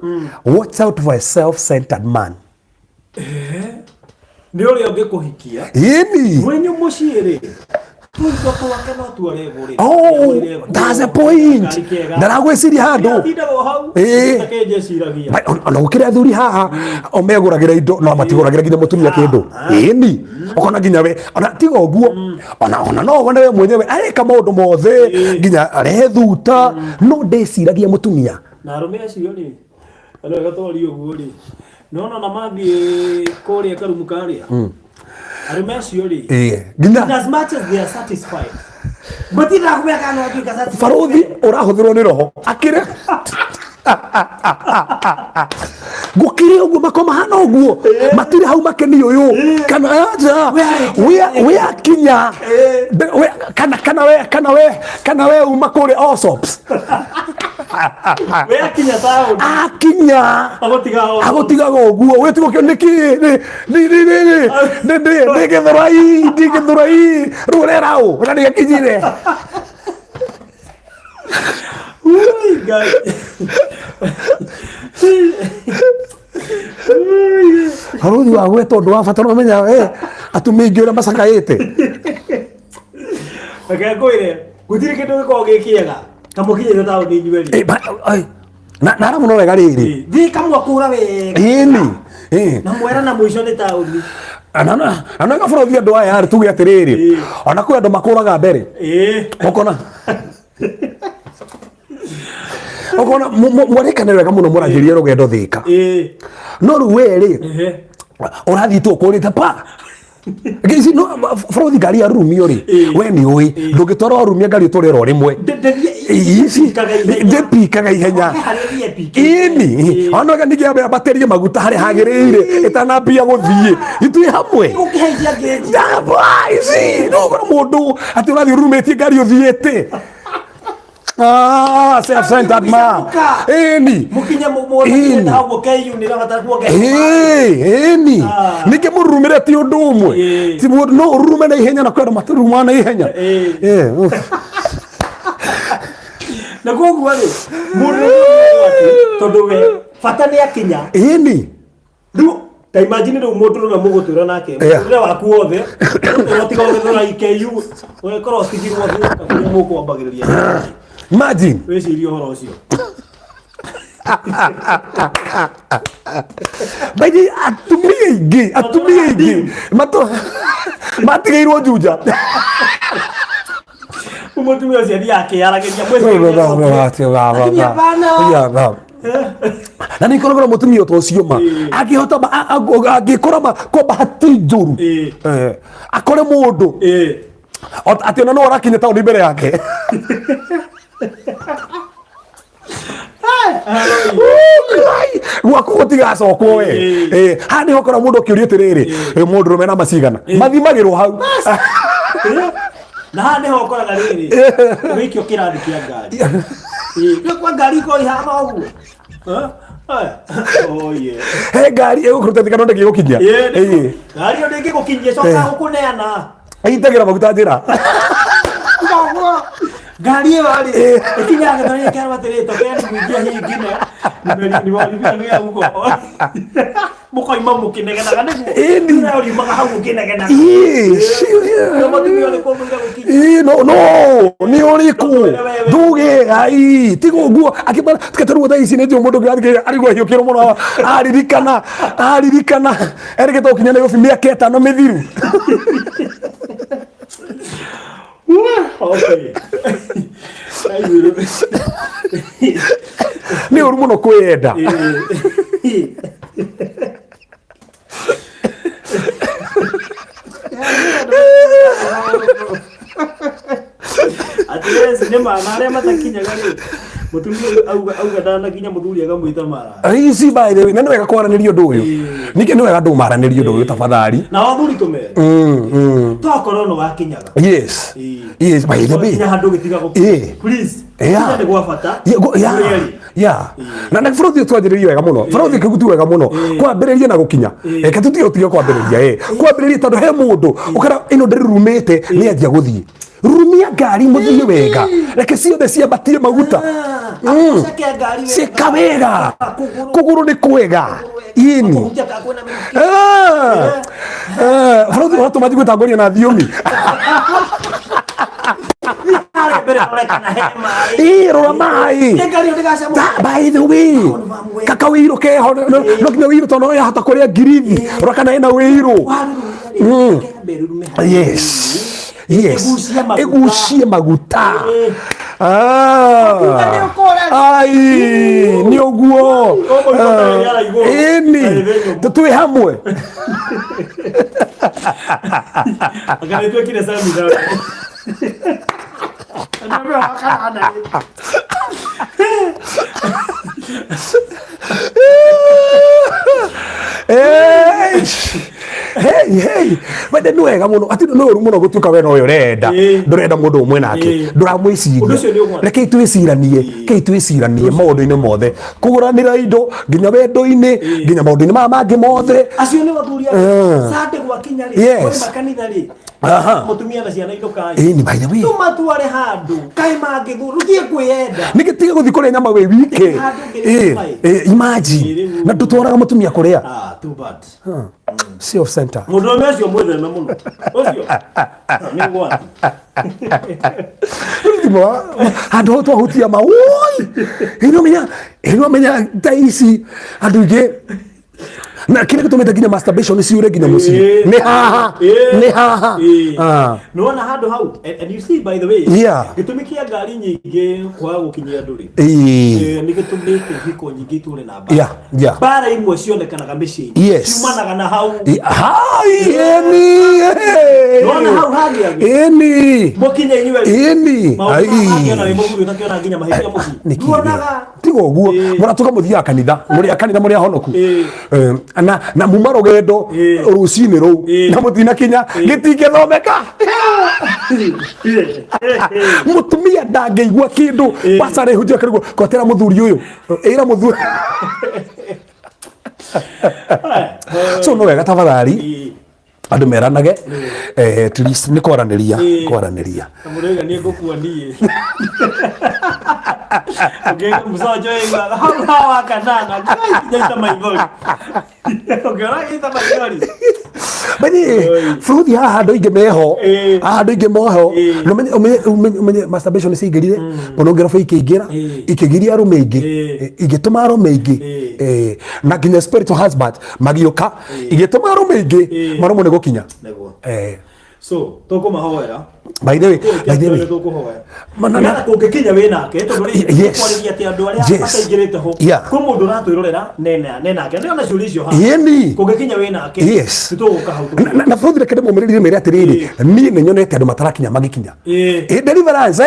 Watch out for a self-centered man. Nĩ ũrĩa ũngĩkũhikia. Ĩni. Mwenyu mũciĩ rĩ, tũindo twake no tuo aregũrĩra. Oh, that's a point. Ndaragwĩciria handũ. Atindaga o hau. Ĩĩ. Takĩnjeciragia. Ona gũkĩrĩ athuri haha o megũragĩra indo no matigũragĩra nginya mũtumia kĩndũ. Ĩni. Ũkona nginya we ona tiga ũguo ona no wone we mwenyewe areka maũndũ mothe nginya arehe thuta no ndeciragia mũtumia. Na arũme acio rĩ, na wega twaria ũguo rĩ, nĩwona ona mathiĩ kũrĩa karumu karĩa, arũme acio rĩ, Ĩĩ. Nginya in as much as they are satisfied, matindaga kũmenya kana no atuĩka satisfied. Barothi ũrahũthĩrwo nĩ roho akĩrĩ gũkĩrĩ ũguo makoma hana ũguo matirĩ hau makeni ũyũ kana aja we akinya kana kana we kana we kana we uma kũrĩa Allsops. We akinya taũni. Akinya agũtiga o agũtigaga ũguo wĩtigwo kĩo nĩkĩ nĩ gĩthũrai ndĩ gĩthũrai rĩu ũrera ũ na nĩakinyire. Ui, Ngai. Barothi wa gweta ũndũ wa bata no menya atumia aingĩ ũrĩa macakaĩte. Reke ngwĩre, gũtirĩ kĩndũ gĩkoragwo gĩ kĩega ta mũkinyĩte taũni inyuerĩ. Eh, ai, na arabu no wega rĩrĩ. Thiĩ kamwakũra wega. Ĩni. Ĩ. Na mwera na mũico nĩ taũni. Na na bũrũri andũ aya rĩ tuge atĩrĩrĩ, ona kwĩ andũ makũraga mbere. Ũkona ũkona mwarĩkanĩra wega mũno mũranjĩria rũgendo Thĩka. No rĩu we rĩ ũrathiĩ tu ũkũrĩte pa ici no bũrũri ngari ya rurumio rĩ, we nĩ ũĩ ndũngĩtwara warumia ngari ũtware ro rĩmwe ici ndĩpikaga ihenya. Ĩni ona wega ningĩ yambe yambatĩrie maguta harĩa hagĩrĩire ĩtanambia gũthiĩ ithuĩ hamwe. Ũkĩhaicia ngĩnji. Ndamba ici no ũkora mũndũ atĩ ũrathiĩ ũrurumĩtie ngari ũthiĩte. Ah, self-centered man. Ĩni. Mũkinye mũthakinyĩte hau ũkeyunĩra bata kuongerera. Ĩni. Ah. Ningĩ mũrurumĩre ti ũndũ ũmwe. Ĩĩ. Ti mũndũ no ũrurume na ihenya na kwĩ andũ matarurumaga na ihenya. Ĩĩ. Ĩĩ, uff. Na koguo rĩ, mũndũ ũyũ atĩ, tondũ we bata nĩ akinya. Ĩni. Rĩu ta imagine rĩu mũndũrũme mũgũtũra nake mũtũrĩre waku wothe ũtiga ũgĩthũra IKU ũgĩkorwo ũtigirwo thĩ kũrĩa mũkwambagĩrĩria. Imagine. Wĩcirie ũhoro ũcio. Baidi atumia aingĩ matigĩirwo Juja. Mũtumia ũcio athiaga akĩyaragĩria mwĩcirie. Hapana. Na nä ikoragwo na mũtumia ta ũcio ma angĩhota angĩkora ma kwa bahati njũru, akore mũndũ atĩ ona no arakinya taũni mbere yake. Ngai, gwaku gũtigacokwo we. Haha nĩho ũkora mũndũ ũkĩũria atĩrĩrĩ, mũndũ rũme na macigana mathimagĩrwo hau. Na haha nĩho ũkoraga rĩrĩ ũgĩikio kĩrathi kĩa ngari. Ĩĩ, kwa ngari ikoragwo ihana ũguo. Eh? Aya. Oh, yeah. He ngari ĩgũkũruta thika no ndĩngĩgũkinyia. Ngari ĩyo ndĩngĩgũkinyia, coka gũkũneana. Ĩitagĩra maguta njĩra. Koguo, ngari ĩyo rĩ ĩkinyaga gĩthũri ĩkerwo atĩrĩ, tokeni kuingia hingine niwalivilia huko mũkoima mũkĩnegenaga nĩguo. Ĩni. Nayo riumaga hau ũkĩnegenaga. Ĩĩ. No mũtumia ũrĩkũ ũmũire gũkinya? Ĩĩ, no no nĩ ũrĩkũ nduge ai tiga ũguo akĩmara tũketerwo thaa ici nĩ njũĩ mũndũ ũngĩ arigwo ahiũkĩrwo mũno aririkana erĩgĩte gũkinya Nairobi mĩaka 5 mĩthiru. Okay. Nĩ ũru mũno kwĩyenda. Atĩrĩrĩ, nĩ ma na arĩa matakinyaga rĩ, Mũtumia ũyũ auga ndanakinya mũthuri akamwĩta mara. Ici by the way, na nĩ wega kwaranĩria ũndũ ũyũ. Ningĩ nĩ wega andũ maranĩrie ũndũ ũyũ tafadhali. Na athuri tũmere. Tokorwo nĩ wakinyaga. Yes. Yes, by the way. Kinya handũ gĩtiga gũkinya. Please. Yeah. Nĩ gwa bata. Yeah. Kũrĩ erĩ. Yeah. Na bũrũri ũyũ twanjĩrĩirie wega mũno. Bũrũri ũyũ ti wega mũno. Kwambĩrĩria na gũkinya. Reke tũtige gũtiga kwambĩrĩria. Kwambĩrĩria tondũ he mũndũ ũkara ĩno ndĩrurumĩte nĩ anjia gũthiĩ. Rurumia ngari mũthiĩ wega. Reke ciothe ciambatie maguta. Ceke ngari wega. Ceka wega. Kũgũrũ. Kũgũrũ nĩ kwega. Ini. Kũhutia kana kwĩna mĩrukĩ. Bũrũri ũratũma njigue ta ngwaria na thiomi. Harĩa mbere rore kana he maĩ. Ĩ, rora maĩ. Nĩ ngari ĩyo ndĩgacamũka. By the way, kaka wĩirũ keho no nginya wĩirũ tondũ no yahota kũrĩa ngirithi rora kana ĩna wĩirũ. Warurumia rĩ, reke yambe ĩrurume hanini. Yes, yes. Ĩgucie maguta. Ĩgucie maguta. Ah. Ũkiuga nĩ ũkũra. Ai, nĩ ũguo. Ũguo nĩ ũtarĩ rĩera igũrũ. Ĩni, Tarĩ thĩ nyũmũ. twĩ hamwe. Anga nĩ twekire seminar. Nĩ wa kanana rĩ. Hey, hey, hey. Wende nĩ wega mũno atĩ nĩ ũru mũno gũtuĩka we nowe ũrenda ndũrenda mũndũ ũmwe nake Ũndũ ndũramwĩciria ũcio nĩ ũgwati. rekei twĩciranie rekei twĩciranie maũndũ-inĩ mothe kũgũranĩra indo nginya wendo-inĩ nginya maũndũ-inĩ maya mangĩ mothe. Acio nĩ athuri a Sunday gwakinya rĩ, Yes. kwaima kanitha rĩ, mũtumia na ciana inũkai. Ĩni, by the way. Tũmatware handũ kaĩ mangĩthura rũthiĩ kwĩyenda. Nĩkĩ tiga gũthiĩ kũrĩa nyama wĩ wike. Handũ ũngĩrĩa nyama ĩ. Imagine. Ĩ, rĩu. Na ndũtwaraga mũtumia kũrĩa. Ah, too bad. Self center. Mũndũrũme ũcio mwĩtheme mũno ũcio nĩ ũgwati. Thimo handũ hau twahutia ma woi. Ĩno menya ta ici andũ aingĩ na kĩrĩa gĩtũmĩte nginya masturbation ciũre nginya mũciĩ nĩ haha nĩ haha. Ah. Nĩwona handũ hau and you see, by the way, gĩtũmi kĩa ngari nyingĩ kwaga gũkinyia andũ rĩ, nĩ gĩtũmĩte hiko nyingĩ itũre na mbara. Mbara imwe cionekanaga mĩciĩ ciumanaga na hau. Hai, ĩni. Nĩwona hau hagĩagĩ Ĩni. Mũkinye inyuĩ erĩ. Ĩni. Maũndũ maya mangĩona wĩ mũthuri ũtakĩona nginya mahĩtia mũciĩ. Nĩkĩ? Nduonaga. Tiga ũguo mũratuka mũthiaga kanitha mũrĩ a kanitha mũrĩ ahonoku. Na muma rũgendo rũcinĩ rũu na mũtinakinya gĩtingĩthomeka. Mũtumia ndangĩigua kĩndũ pastor ehunjia kĩrĩguo kwatĩra mũthuri ũyũ ĩra mũthuri so no wega tafadhali andũ meranage at least nĩ kwaranĩria kwaranĩria. Mũrĩga niĩ ngũkua niĩ. Mũconjo ĩiguaga hau ha wa kanana nginya ita maithori. Ũngĩona ita maithori. Bathi bũrũthi haha andũ aingĩ meho haha andũ aingĩ moho na ũmenye ũmenye ũmenye ũmenye masturbation ciaingĩrire pornography ikĩingĩra ikĩgiria arũme aingĩ igĩtũma arũme aingĩ na nginya spiritual husband magĩũka igĩtũma arũme aingĩ marũmwo nĩ gũkinya. Nĩguo. So tũkũmahoera. By the way, by the way. Tũkũhoya. Nĩgetha kũngĩkinya wĩ nake tondũ rĩ kwarĩria atĩ andũ arĩa mataingĩrĩte ho kwĩ mũndũ ũratwĩrorera nenake ndĩrona ciũria icio haha. Ĩni. Kũngĩkinya wĩ nake nĩtũgũka hau. Na bũrũri reke ndĩmũmĩrĩrie mere atĩrĩrĩ niĩ nĩ nyonete andũ matarakinya magĩkinya. Deliverance.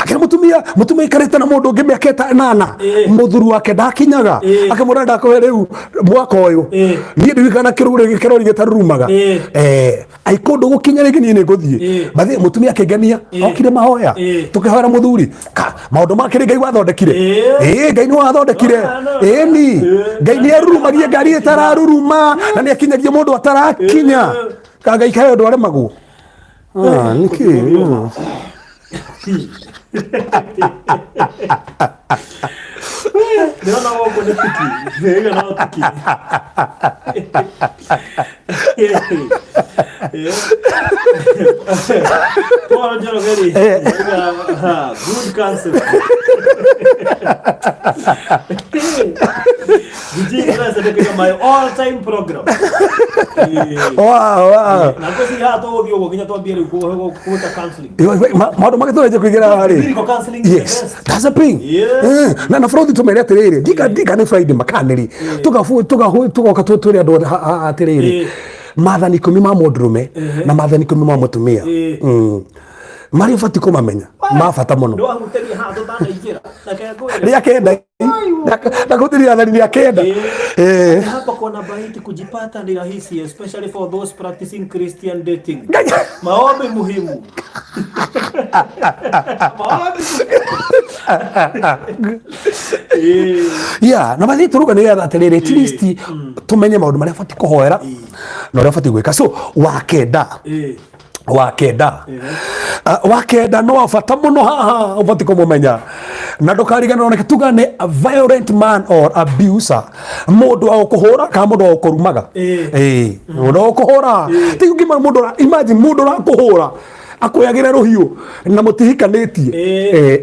Akĩra mũtumia mũtumia aikarĩte na mũndũ ũngĩ mĩaka ĩnana mũthuri wake ndakinyaga akĩmwĩra ndakũhe rĩu mwaka ũyũ niĩ ndirikana kĩrũrĩ kĩrori gĩtarurumaga ai kũndũ gũkinya rĩngĩ niĩ nĩ ngũthiĩ bathi mũtumia akĩngenia okire mahoya tũkĩhoera mũthuri maũndũ make rĩ Ngai wathondekire ĩĩ Ngai nĩ wathondekire ĩni Ngai nĩ arurumagia ngari ĩtararuruma na nĩ akinyagia mũndũ atarakinya ka Ngai kahe ũndũ aremagwo. Ah, nĩkĩ? Ndĩrona gũkũ nĩ tiki. Ndĩrona no tiki. Paul Njoroge rĩ, good counsel. My all time program. Wow. Na ngwĩciria haha tũgũthiĩ ũguo nginya twambie rĩu gwĩka counseling. Maũndũ mangĩ tũrĩtie kũingĩra haha rĩ. Biblical counseling is the Yes, best. that's the thing. Na bũrũri tũmere atĩrĩrĩ ndika ndika nĩ Friday makanĩri tũgoka twĩre andũ othe atĩrĩrĩ maathani 10 ma mũndũrũme na maathani 10 ma mũtumia. Marĩa ũbatiĩ kũmamenya ma bata mũno. Ndwahutĩria haha tũtanaingĩra. Reke ngwĩre. Rĩa kenda, ndakũhutĩria athani rĩa kenda. Eh. Hapa kwa namba hii kujipata ni rahisi, especially for those practicing Christian dating. Maombi muhimu. Maombi. Yeah, na mathiĩ tũruga nĩgetha atĩrĩrĩ, at least tũmenye maũndũ marĩa ũbatiĩ kũhoera na ũrĩa ũbatiĩ gwĩka. So wa kenda, wa kenda. Ah, wa kenda no wa bata mũno haha ũbatiĩ kũmũmenya na ndũkariganĩrwo nĩkĩ tuga nĩ a violent man or abuser, mũndũ wa gũkũhũra kana mũndũ wa gũkũrumaga. Ĩĩ, mũndũ wa gũkũhũra ti ũngĩ, mũndũ imagine mũndũ ũrakũhũra akwĩagĩre rũhiũ na mũtihikanĩtie.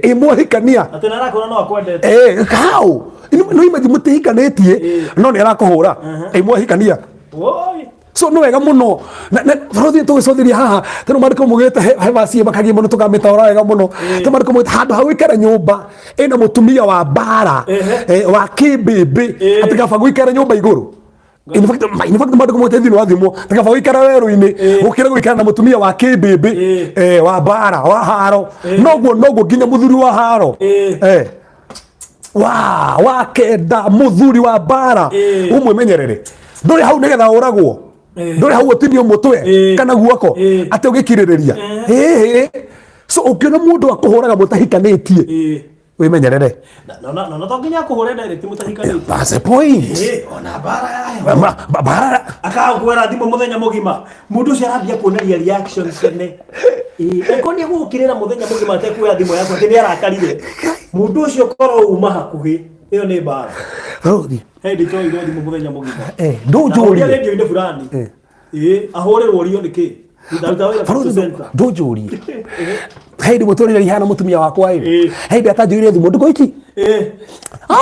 Ĩ mwahikania? Atĩ na arakũra no akwendete. Eh, how? No imagine mũtihikanĩtie no nĩ arakũhũra. Ĩ mwahikania? Woi. So nĩ wega mũno na bũrũri tũgĩcotheria haha tondũ maandĩko maugĩte he vaci makagia mũno tũkamĩtaũra wega mũno, tondũ maandĩko maugĩte handũ ha gũikara nyũmba ĩna mũtumia wa mbara, wa kĩmbĩmbĩ, atĩ kaba gũikara nyũmba igũrũ. In fact maandĩko maugĩte thĩinĩ wa Thimo atĩ kaba gũikara werũ-inĩ gũkĩra gũikara na mũtumia wa kĩmbĩmbĩ, wa mbara, wa haro. Noguo nginya mũthuri wa haro, wa kenda, mũthuri wa mbara, ũmwĩmenyerere. Ndũrĩ hau nĩgetha ũragwo, ndũrĩ hau ũtinio mũtwe kana guoko, atĩ ũgĩkirĩrĩria. Ĩĩ. So ũngĩona mũndũ akũhũraga mũtahikanĩtie, wĩmenyerere. Na to nginya akũhũre direct mũtahikanĩtie. That's the point. Ona mbara yayo. Mbara. Akakwĩra thimũ mũthenya mũgima, mũndũ ũcio arambia kuonaria reaction tene. Eko nĩ egũgũkĩrĩra mũthenya mũgima atekuoya thimũ yaku atĩ nĩ arakarire mũndũ ũcio, korwo uma hakuhĩ, ĩyo nĩ mbara. Rũthi. He ndĩchoirwo thimũ mũthenya mũgima. Ndũnjũrie. Na rĩndio-inĩ fulani. Ĩĩ, ahũrĩrwo rio nĩkĩ? Ndaruta wĩra Barũthi. center. Ndũnjũrie hĩndĩ mũtũrĩre ihana mũtumia wakwa ĩ, hĩndĩ atanjũire thimũ ndukũ iki. Au!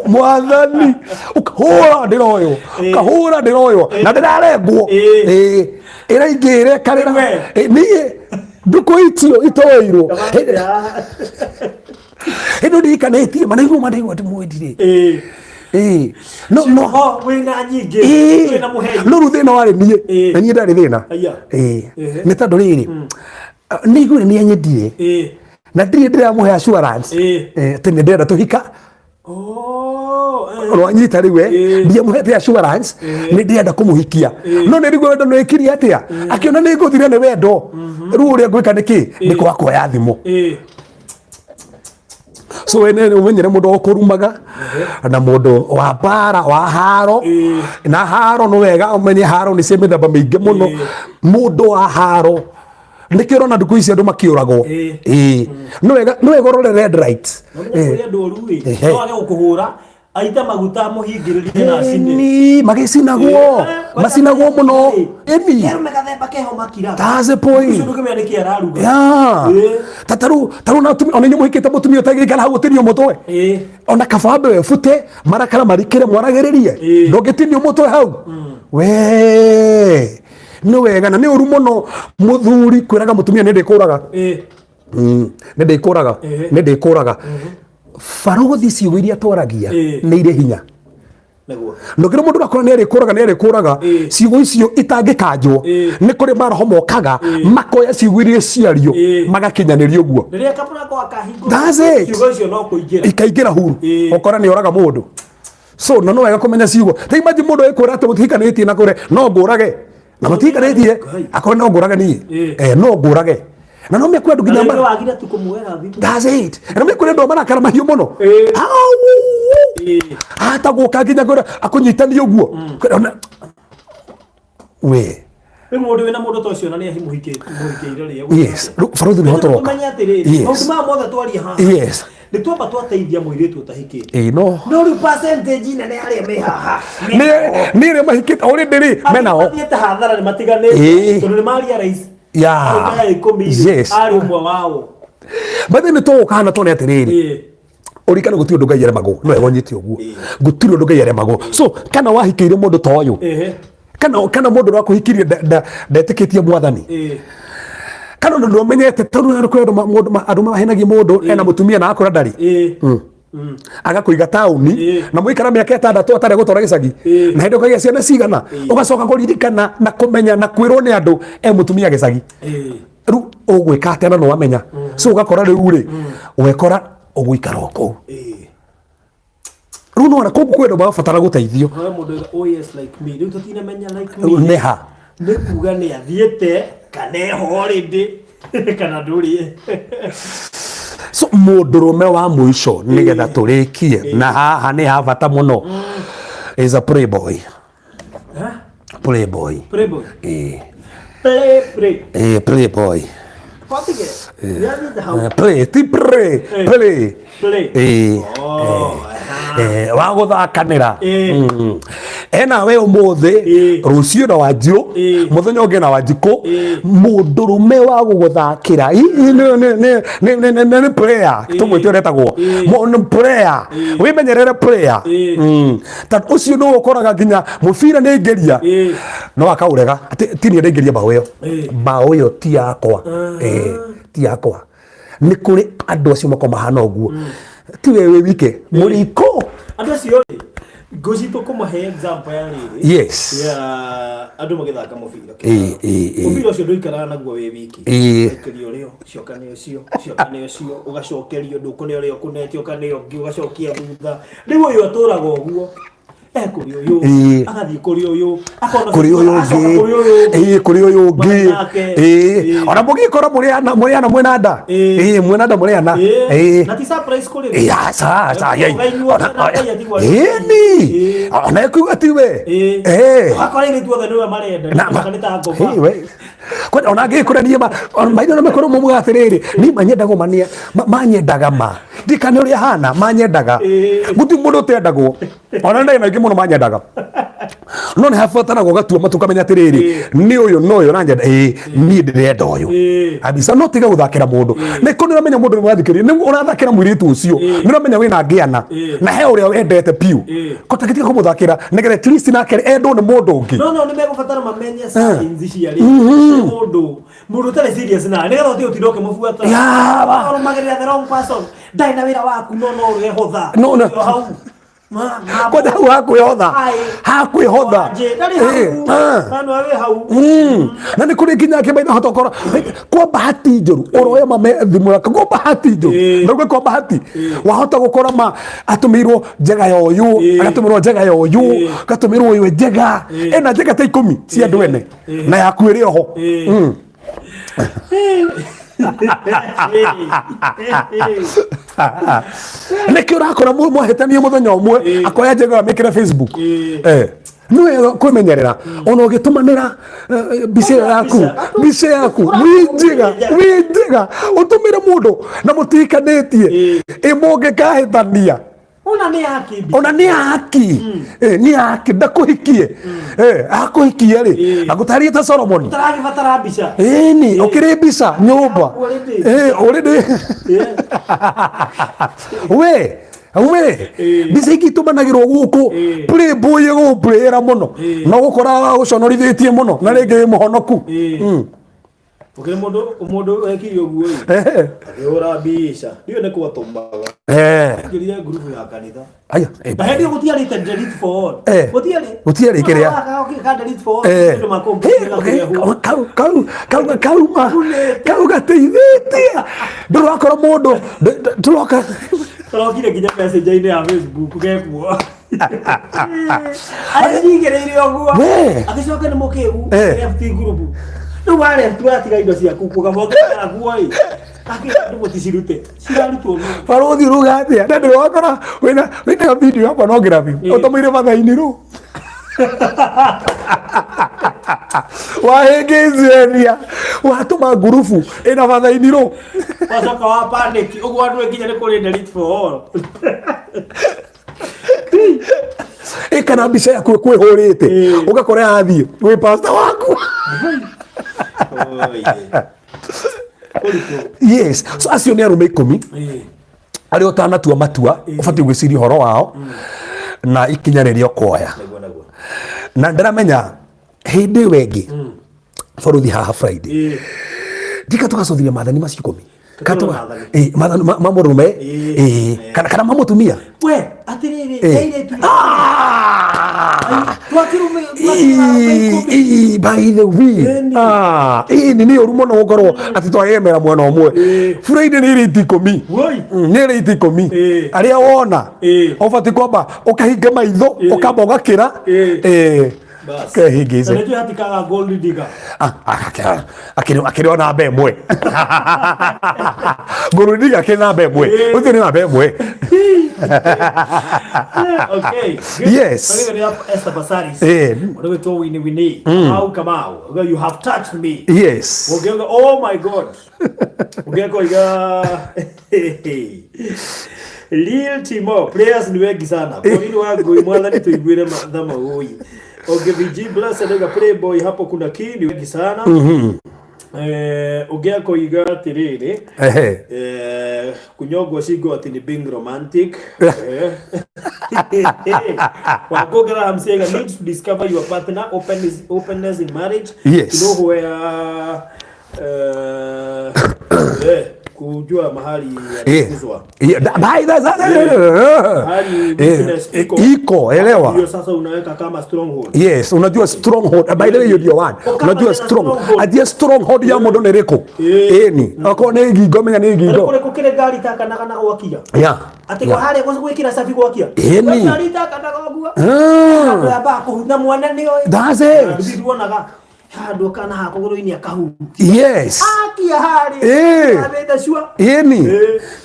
Mwathani, ũkahũra ndĩroywo, ũkahũra ndĩroywo na ndĩrarengwo. Ĩĩ, ĩraingĩra ĩkarĩra. We. Ĩ, niĩ ndukũ itio itoirwo hĩndĩ ndirikanĩtie manaigua manaigua ndĩmwendire. Ĩĩ, no Ho wĩna nyingĩ. Wĩna mũhei. No rĩu thĩna warĩ niĩ, na niĩ ndarĩ thĩna. Aya. Ĩĩ, nĩ tondũ rĩrĩ, nĩ iguire nĩ anyendire na ndirĩ ndĩramũhe assurance atĩ nĩ ndĩrenda tũhika. Oh. Rwanyita rĩu, ndiamũhete assurance nĩ ndĩrenda kũmũhikia, no nĩ rĩu wendo nĩ ĩkirie atĩa, akĩona nĩ ngũthire nĩ wendo. Rĩu ũrĩa ngwĩka nĩ kĩ? Nĩ kwaga kuoya thimũ. So we nĩ ũmenyere mũndũ wa kũrumaga na mũndũ wa mbara, wa haro. Na haro nĩ wega ũmenye haro nĩ cia mĩthemba mĩingĩ mũno. Mũndũ wa haro nĩkĩo ũrona ndukũ ici andũ makĩũragwo. Ĩĩ, nĩ wega ũrore red light. No nginya kũrĩ andũ oru ĩ. No age gũkũhũra aita maguta mũhingĩrĩrie na acine. Ĩni, magĩcinagwo, macinagwo mũno ĩni. Arũme gathemba keho makira. That's the point. Ũcio ndũkĩmenya nĩkĩ araruga. Yeah. Ta taru na atumia, ona inyuĩ mũhikĩte mũtumia ũtangĩikara hau ũtinio mũtwe, ona kaba wambe webute marakara marikĩre mwaragĩrĩrie. Ndũngĩtinio mũtwe hau we. Nĩ wega na nĩ ũru mũno mũthuri kwĩraga mũtumia nĩ ndĩkũraga. Nĩ ndĩkũraga, nĩ ndĩkũraga. Barũthi, ciugo iria twaragia nĩ irĩ hinya. Ndũkĩra mũndũ ũrakora nĩ arĩkũraga, nĩ arĩkũraga, ciugo icio itangĩkanjwo. Nĩ kũrĩ maroho mokaga makoya ciugo iria ciario, magakinyanĩria ũguo. Rĩrĩa kamũrango akahingũrwo, That's it. ciugo icio no kũingĩra. Ikaingĩra huru. Ũkora nĩ oraga mũndũ. So no wega kũmenya ciugo. Ta imagine mũndũ ĩkwĩra atĩ mũtihikanĩtie na kũre no ngũrage na mũtihikanĩtie, akorwo no ngũrage niĩ. No ngũrage na no mekwe andũ nginya Na rĩngĩ wagire tu kũmuoera thimũ. That's it. Na mekwe andũ marakara mahiũ mũno. Au! Ata gũka nginya kwĩra akũnyitanie ũguo. We. Rĩu mũndũ wĩna mũndũ ta ũcio na nĩ mũhikĩire rĩ? Yes. Rĩu barũthi nĩho tũroka. Tũmenye atĩrĩrĩ, maũndũ maya mothe twaria haha, nĩ twamba twateithia mũirĩtu ũtahikĩte. Ĩĩ, no. No rĩu percentage nene ya arĩa me haha Nĩ arĩa mahikĩte already rĩ menao. Mathiĩte hathara nĩ matiganĩte tondũ nĩ maria rais arũme 10 rĩ, arĩ ũmwe wao. By the way, nĩ tũgũka hana tuone atĩrĩrĩ, ũrikane gũtirĩ ũndũ Ngai aremagwo. No wega ũnyite ũguo, gũtirĩ ũndũ Ngai aremagwo. So kana wahikĩire mũndũ ta ũyũ, kana mũndũ ũrĩa wakũhikirie ndetĩkĩtie Mwathani, kana ũndũ ndũmenyete, tondũ kwĩ andũ mahenagia mũndũ ena mũtumia na akora ndarĩ. Agakũiga taũni na mũikara mĩaka 6 atarĩ gũtwara gĩcagi, na hĩndĩ ũkagĩa ciana cigana, ũgacoka kũririkana na kũmenya na kwĩrwo nĩ andũ e mũtumia gĩcagi. Rĩu Ũgwĩka atĩa na nĩwamenya? So ũgakora rĩu rĩ, wekora ũgũikara o kũu. Rĩu nĩwona kũu kwĩ andũ marabatara gũteithio. Hore mũndũ oiga, "Oh yes, like me." Rĩu tũtinamenya like me. Nĩ ha? Nĩ kuga nĩ athiĩte kana eho already kana ndũrĩ. So mũndũrũme wa mũico, nĩgetha tũrĩkie na haha nĩ ha bata mũno, is a playboy. Huh? Playboy. Playboy. Ĩĩ. Play, play. Ĩĩ, playboy. Kwatige. Nĩathiĩte hau. Play ti play. Play. Play. Ĩĩ. Oh, aha. Wa gũthakanĩra. Ena we ũmũthĩ, rũciũ na Wanjirũ, mũthenya ũngĩ na Wanjikũ. Mũndũrũme wa gũgũthakĩra nĩ player, tũmwĩte ũrĩa etagwo. Nĩ player, wĩmenyerere player. Tondũ ũcio nĩ ũkoraga nginya mũbira nĩ aingĩria no akaũrega atĩ ti niĩ ndaingĩria mbaũ ĩyo, mbaũ ĩyo ti yakwa. Ti yakwa. Nĩ kũrĩ andũ acio makoragwo mahana ũguo, ti we wĩ wike mũriko. Andũ acio rĩ, ngũci tũkũmahe example ya rĩrĩ ya andũ magĩthaka mũbira. Ĩĩ, ĩĩ, ĩĩ. Mũbira ũcio ndũikaraga naguo wĩ wiki. Ũgaikĩrio ũrĩa, ũcoka nĩ ũcio, ũcoka nĩ ũcio, ũgacokerio, ndũkũne ũrĩa ũkũnete, ũkaneo ũngĩ, ũgacokia thutha. Rĩu ũyũ atũraga ũguo, e kũrĩ ũyũ, agathiĩ kũrĩ ũyũ, akona kũrĩ ũyũ acoka ũngĩ, kũrĩ ũyũ ũngĩ. Kũrĩ ũyũ ũngĩ. Nake. Ona mũgĩkorwo mũrĩ ana mwĩna nda. Mwĩna nda, mũrĩ ana. Na ti surprise kũrĩ. Aca, aca, yai. Ũkaigua na Ngai atigwo arĩ. Ĩni ona ekuga tiwe. Ũgakora airĩtu othe nĩwe marenda. Na- Nĩ ta ngoma. Hey, we. Kwenda ona ngĩkũra niĩ ma ona maitho no makorwo maugaga atĩrĩrĩ, niĩ manyendaga ma nĩ manyendaga ma ndikane ũrĩa hana manyendaga. Gũtirĩ mũndũ ũtendagwo, ona ndagĩ maingĩ mũno manyendaga, no nĩ habataraga ũgatua matu ũkamenya atĩrĩrĩ, nĩ ũyũ no ũyũ ũranyenda, ĩĩ niĩ ndĩrenda ũyũ kabisa. No tiga gũthakĩra mũndũ nĩ kũ nĩ ũramenya mũndũ nĩ mũrathikĩrĩria, nĩ ũrathakĩra mũirĩtu ũcio, nĩ ũramenya wĩna ngĩana na he ũrĩa wendete piũ, kotagĩtiga kũmũthakĩra nĩgetha at least nake endwo nĩ mũndũ ũngĩ. No nĩ megũbatara mamenye signs cia rĩ mũndũ ũtarĩ serious nawe, nĩgetha ũtige ũtinda ũkĩmũbuata. Yawa. Ũrũmagĩrĩra the wrong person, ndarĩ na wĩra waku, no ũrehotha. No, no. O hau. Kwanja hau hakwĩhotha. Ai. Hakwĩhotha. Wanjĩ, ndarĩ hau. Hanu arĩ hau. Na nĩ kũrĩ nginya angĩ maitho hota ũkora kwa bahati njũru ũroya mame thimũ yaku kwa bahati njũru, na kwa bahati wahota gũkora ma atũmĩirwo njega ya ũyũ, agatũmĩrwo njega ya ũyũ, agatũmĩrwo ũyũ njega, ĩna njega ta 10 cia andũ ene na yaku ĩrĩ oho. Nĩkĩ ũrakora mwahĩtania mũthenya ũmwe akoya njega amĩkĩre Facebook? Nĩ wega kwĩmenyerera ona ũgĩtũmanĩra mbica ĩyo yaku, mbica yaku wĩ njega, wĩ njega, ũtũmĩre mũndũ na mũtihikanĩtie, ĩ mũngĩkahĩtania? Ona nĩ yaki. Ona nĩ haki. Nĩ haki ndakũhikie. Akũhikie rĩ, agũtariĩ ta Solomon. Ũtaragĩbatara mbica. Ĩni ũkĩrĩ mbica nyũmba. Already. Already we mbica ingĩ itũmanagĩrwo gũkũ, playboy ĩgũgũplayĩra mũno no gũkora ũconorithĩtie mũno na rĩngĩ wĩ mũhonoku. Ũkĩrĩ mũndũ wekire ũguo ĩ, akĩhũra mbica, ndiũĩ nĩ kwatũmaga, ngĩrire ngurubu ya kanitha. Aya, Na hĩndĩ ĩyo gũtiarĩte delete for all. Gũtiarĩ. Gũtiarĩ kĩrĩa. Ka delete for all. Andũ makomputa kũrehwo. Kau kauma kau gateithĩtie, ndũrakora mũndũ ndũroka. Karokire nginya messenger-inĩ ya Facebook gekuo. Arĩigĩrĩire ũguo. We. Agĩcoka nĩ mũkĩgu. Left group. Rĩu wa left watiga indo ciaku kuo gabokera kuo ĩ. Akĩra andũ mũticirute. Cirarutwo nũ? Barũthi uruga atĩa na ndĩrakora wĩna video ya pornography ũtũmĩire mathaini rũ wahĩngĩceria watũma ngurubu ĩna mathaini rũ. Wacoka wa panic ũguo andũ nginya nĩ kũrĩ delete for all. Ĩ kana mbica yaku kwĩhũrĩte ũgakora yathiĩ gwĩ pastor waku. Ũritũ. Yes, so acio nĩ arũme 10 arĩa ũtanatua matua ũbatiĩ gwĩciria ũhoro wao na ikinya rĩrĩa ũkuoya. Naguo naguo. Na ndĩramenya hĩndĩ ĩyo ĩngĩ, bũrũthi haha Friday, ndika tũgacũthĩria maathani macio 10. Tũtũre maathani. Maathani ma mũrũme. Kana ma mũtumia. We atiriri, airĩtu. Ah! Twakĩrũme twakĩrũme 10. By the way, Ĩni. ah, ĩni nĩ ũru mũno gũkorwo atĩ twagemera mwena ũmwe. Friday nĩ irĩti 10. Woi. Nĩ rĩti 10. Arĩa wona ũbatiĩ kwamba ũkahinga maitho, ũkamba ũgakĩra. Bas. Kehingice. Na nĩnjũĩ hatikaga gold digger. Ah, ah, akĩrĩ o namba ĩmwe. Ngũrũndiga akĩrĩ namba ĩmwe. Ũcio nĩ namba ĩmwe. Okay. Good. Yes. Kwa hivyo ni hapo Esther Basaris. Unaitwa Winnie Winnie. Kamau Kamau. You have touched me. Yes. Ũngĩauga oh my God. Ũngĩkoiga Real Timo players ni wengi sana. Polini wa ngui mwathani tuiguire matha maui. Okay, VG Blessed auga Playboy hapo kuna key ni wengi sana. Ũngĩ akoiga atĩrĩrĩ, kunyongwo shingo atĩ ni being romantic. Wangũ Graham Sega needs to discover your partner, openness in marriage. Yes. To know where, kujua mahali alikuzwa. Yeah, by the- Mahali weakness iko. Iko, elewa. Hiyo sasa unaweka kama stronghold. Yes, unajua stronghold. By the way, hiyo ndio word. Kama Unajua tena strong. stronghold. Atie stronghold ya mũndũ nĩ rĩkũ? Ĩni. Okorwo nĩ ngingo menya nĩ ngingo. Kũrĩ kũkĩrĩ ngari takanaga na gwakia. Yeah. Atĩ kwa harĩa gwĩkĩra cabi gwakia. Ĩni. Ngari takanaga ũguo. Ah. Handũ yambaga kũhuna mwana nĩoĩ. That's it. Handũ wonaga handũ kana hakũgũrũ-inĩ akahutia. Yes. Akia harĩa. Abĩte cua. Ĩni.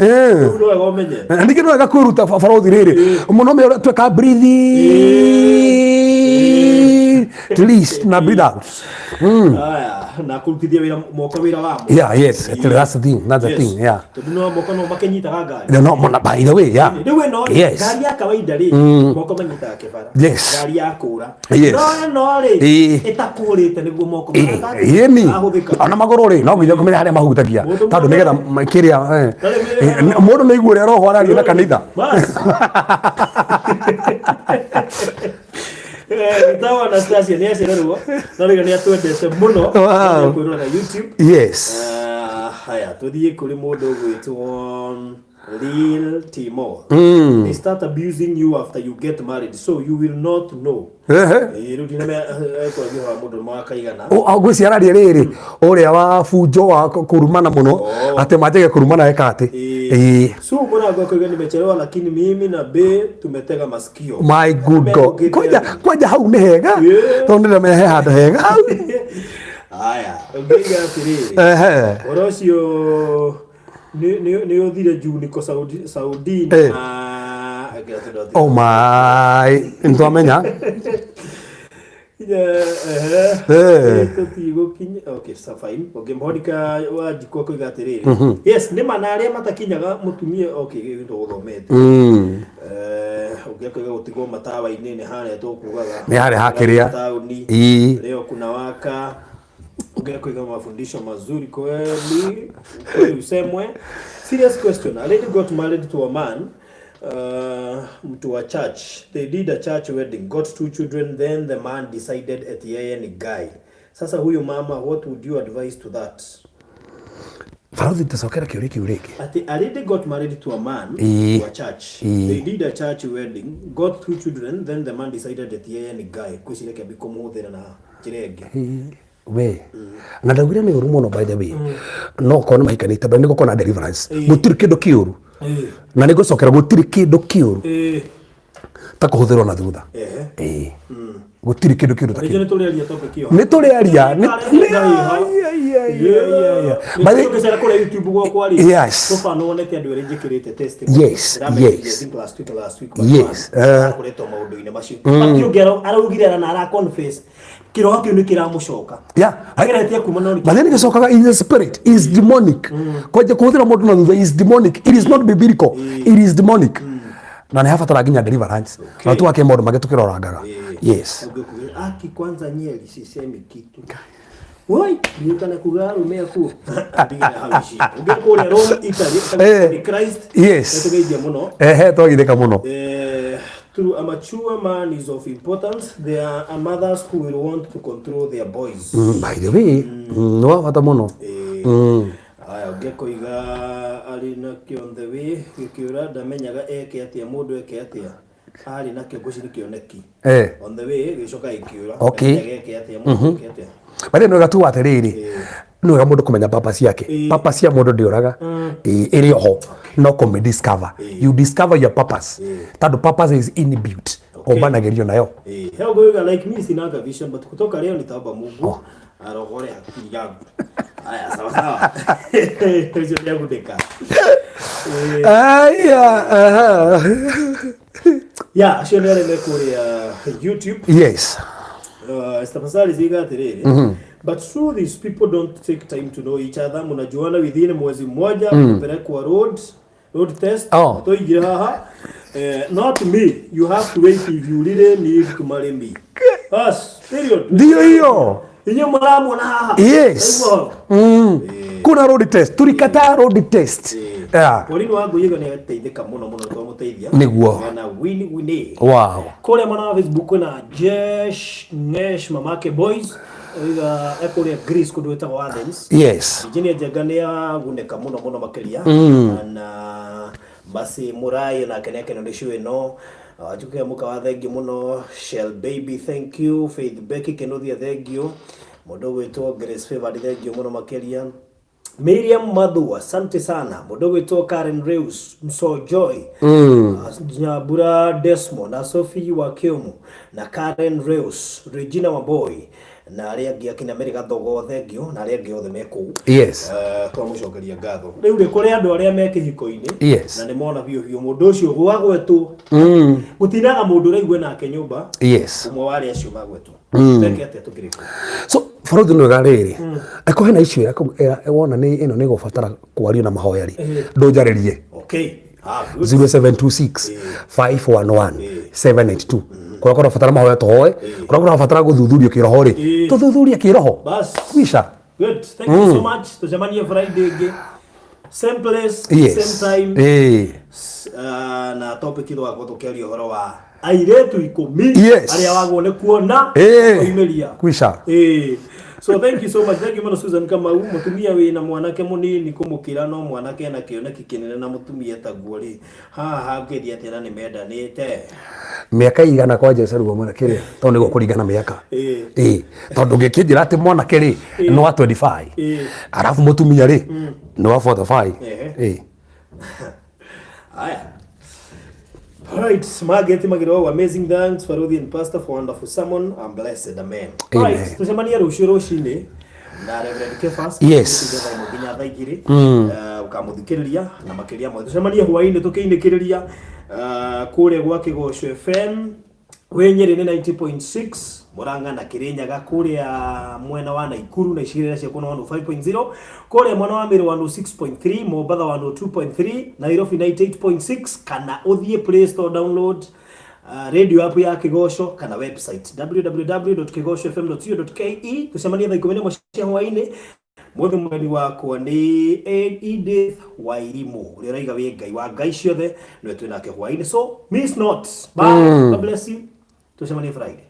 Rĩu no wega ũmenye. Na ningĩ no wega kwĩruta barothi rĩrĩ mũno me ũrĩa tweka breathe in, release na breathe out. Aya, na kũrutithia wĩra moko wĩra wamo. Yeah, yes, that's the thing, that's the thing, yeah. Tondũ no moko no makĩnyitaga ngari. No, no, by the way, yeah. Rĩu ĩno rĩ, Yes. ngari ya kawaida rĩ, moko manyitaga kĩbara. Yes. Ngari ya kũra. Yes. No ĩno rĩ, ĩtakũrĩte nĩguo moko Ĩni. marahũthĩka. Ona magũrũ rĩ, no nginya kũmenya harĩa mahutagia. Mũndũ Tondũ nĩgetha kĩrĩa mũndũ nĩ aigua ũrĩa roho araria na kanitha. Bas. Gĩtagwo Anastasia nĩ acererwo no rĩu nĩ atwendete mũno. Wow. Kwĩrorera YouTube. Yes. Ah, haya tũthiĩ kũrĩ mũndũ ũgwĩtwo Real Timo. They start abusing you after you get married, so you will not know. Rĩu ndinamenya ekwaria wa mũndũ mwakaigana. Ngwĩciria araria rĩrĩ ũrĩa wa bunjo wa kũrumana mũno, atĩ manjage kũrumana eka atĩ. So mũrango akoiga nimechelewa lakini mimi na Be tumetega masikio. My good God. Kwanja kwanja hau nĩ hega tondũ ndĩramenya he handũ hega hau. Haya, ũngĩiga atĩrĩrĩ. Ũhoro ũcio nĩ ũthire juu niko Saudi Saudi na Oh my, nĩtwamenya. Tũtigũkinya. Okay, so fine. Okay, Monica wa Njikũ akoiga atĩrĩrĩ. Yes, nĩ ma na arĩa matakinyaga mũtumia, okay, gĩkĩ tũgũthomete. Ũngĩ akoiga gũtigwo matawa-inĩ nĩ harĩa tũkugaga. Nĩ harĩa hakĩrĩa. Taũni. Leo kuna waka. Ũngĩ akoiga mafundisho mazuri kweli, kweli usemwe. Serious question. A lady got married to a man, mtu wa church. They did a church wedding, got 2 children, then the man decided eti yeye ni guy. Sasa huyu mama, what would you advise to that? Barothi, tũcokera kĩũria kĩu rĩngĩ. Ati a lady got married to a man to a church. They did a church wedding, got 2 children, then the man decided that yeye ni guy. Kwĩciria kĩambi kũmũhũthĩra na njĩra ĩngĩ. We na ndaugire nĩ ũru mũno, by the way, no korwo nĩ mahikanĩte but nĩ gũkorwo na deliverance. Gũtirĩ kĩndũ kĩũru, na nĩ ngũcokera, gũtirĩ kĩndũ kĩũru ta kũhũthĩrwo na thutha. Gũtirĩ kĩndũ kĩũru ta Rĩngĩ kĩu. nĩ tũrĩaria topic ĩyo. Nĩ tũrĩaria. By the- Tũngĩcera kũrĩa YouTube gwakwa rĩ, Yes. so far nĩ wonete andũ erĩ njĩkĩrĩte testimony. Yes, Ndĩramekĩrire, yes. I think last week, last week, Yes, but akoretwo maũndũ-inĩ macio. But ũngĩ araugire na ara confess kĩroho kĩu nĩ kĩramũcoka. Ageretie kuma no But then gĩcokaga in the spirit is demonic. Kwanja kũhũthĩra mũndũ na thutha is demonic. It is not biblical. It is demonic. Na nĩ habatara nginya deliverance. Na twake maũndũ mangĩ tũkĩrorangaga. Yes. Ũngĩkuga, aki kwanza Nyeri sisemi kitu. Woi, nĩũkana kuga arũme akuo. Ndigĩra hau ici. Ũngĩ kũrĩa Rome, Italy, ni Christ. Yes. Nĩtũgeithia mũno. Ehe, twagithĩka mũno. Through a mature man is of importance. There are mothers who will want to control their boys. By the way, nĩ wa bata mũno. Aya, ũngĩ akũiga arĩ nakĩo on the way gĩkĩũra ndamenyaga eke atĩa mũndũ eke atĩa arĩ nakĩo ngwĩciria nĩ kĩoneki. On the way gĩcoka gĩkĩũra. Ndamenyaga eke atĩa mũndũ eke atĩa. But nĩ wega tu atĩrĩrĩ, nĩ wega mũndũ kũmenya purpose ciake. Purpose cia mũndũ ndĩũraga. Ĩrĩ oho no kũmĩ discover. You discover your purpose. Tondũ purpose is inbuilt. Ũmbanagĩrio nayo. He ũngĩ like me sinaga vision but kutoka leo nitaomba Mungu arogore akili yangu. Haya, sawa sawa. Ũcio nĩagunĩka. Aya, aha. Ya, acio nĩ arĩa me kũrĩa YouTube. Esther Pasari ziga atĩrĩrĩ, but truth is people don't take time to know each other. Mnajuana within mwezi mmoja, mnapelekwa road test. Tũigire haha. Not me. You have to wait if you really need to marry me. Bas, period. Ndio hiyo. Inyuĩ mũramuona haha. Yes. Ũguo. Kuna road test. Tulikataa road test. Yeah. Pauline wa Ngũyĩga nĩ ateithĩka mũno mũno twamũteithia. Nĩguo. Na wini wini. Kũrĩa mwena wa Facebook kwĩna Jesh Ngesh Mamake Boys. Oiga ekũrĩa Greece kũndũ gwĩtagwo Athens. Virginia Njenga nĩ agunĩka mũno mũno makĩria. Na Basi Mũrai nake nĩ akenio nĩ show ĩno. Wanjukĩ mũka wa thengiũ mũno. Shell Baby thank you. Faith Becky Kĩnuthia thengiũ. Mũndũ ũgwĩtwo Grace Favored thengiũ mũno makĩria. Miriam Madhu asante sana. Mũndũ ũgwĩtwo Karen Reus Mso Joy. Nyambura Desmond na Sophie wa Kĩũmũ na Karen Reus Regina Wamboi na arĩa angĩ akina Mary Gathogo thengiũ na arĩa angĩ othe me kũu. Twamũcokeria ngatho. Rĩu rĩ kũrĩ andũ arĩa me kĩhiko-inĩ na nĩ mona biũ biũ mũndũ ũcio gwagwetwo gũtinaga mũndũ ũraigua nake nyũmba ũmwe wa arĩa acio magwetwo. Meke atĩa tũkĩrĩkia? So bũrũri nĩ wega rĩrĩ angĩkorwo hena issue wona nĩ ĩno nĩ ĩgũbatara kwario na mahoya rĩ ndũnjarĩrie. Okay. Good. 0726 511 782. Kũrĩa kũrabatara mahoya tũhoe, kũrĩa kũrabatara gũthuthurio kĩroho rĩ tũthuthurie kĩroho. Bas. Kwisha. Good. Thank you so much. Tucemanie Friday ĩngĩ. Same place, same time. Na topic tũgakorwo tũkĩaria ũhoro wa airĩtu 10 arĩa wagwo nĩ kuona ũkoimĩria. Kwisha. So thank you so much. Thank you mũno Susan Kamau. Mũtumia wĩna mwanake mũnini kũmũkĩra no mwanake ena kĩoneki kĩnene na mũtumia taguo rĩ. Haha hangĩthiĩ atĩa na nĩ mendanĩte? Mĩaka igana kwa Jesu ruo mwana kĩrĩa tondũ nĩguo kũringana mĩaka. Tondũ ngĩkĩnjĩra atĩ mwanake rĩ nĩ wa 25. Arabu mũtumia rĩ nĩ wa 45. Aya. All right, Margaret Magiro, amazing thanks Faruthi and Pastor for wonderful sermon. I'm blessed. Amen. All right, Amen. tucemanie rũciũ rũcinĩ na Reverend Kefas. Tũgĩtha ĩmwe nginya thaa igĩrĩ. Ũkamũthikĩrĩria na makĩria mothe. Tucemanie hwaĩ-inĩ tũkĩinĩkĩrĩria kũrĩa gwa Kĩgoco FM. Wĩ Nyĩrĩ nĩ 90.6, Murang'a na Kĩrĩnyaga kũrĩa mwena wa Naikuru na icigĩrĩra cia kũna 105.0, kũrĩa mwena wa Meru 106.3, Mombatha 102.3, Nairobi 98.6, kana ũthiĩ Play Store download radio app ya Kĩgoco kana website www.kigocofm.co.ke. Tũcemanie thaa ikũmi na ĩmwe cia hwaĩ-inĩ. Mũthĩ mũgeni wakwa nĩ Edith Wairimu ũrĩa ũraiga wĩ Ngai wa Ngai ciothe, nĩwe twĩ nake hwaĩ-inĩ. So miss not. Bye. God bless you. Tũcemanie Friday.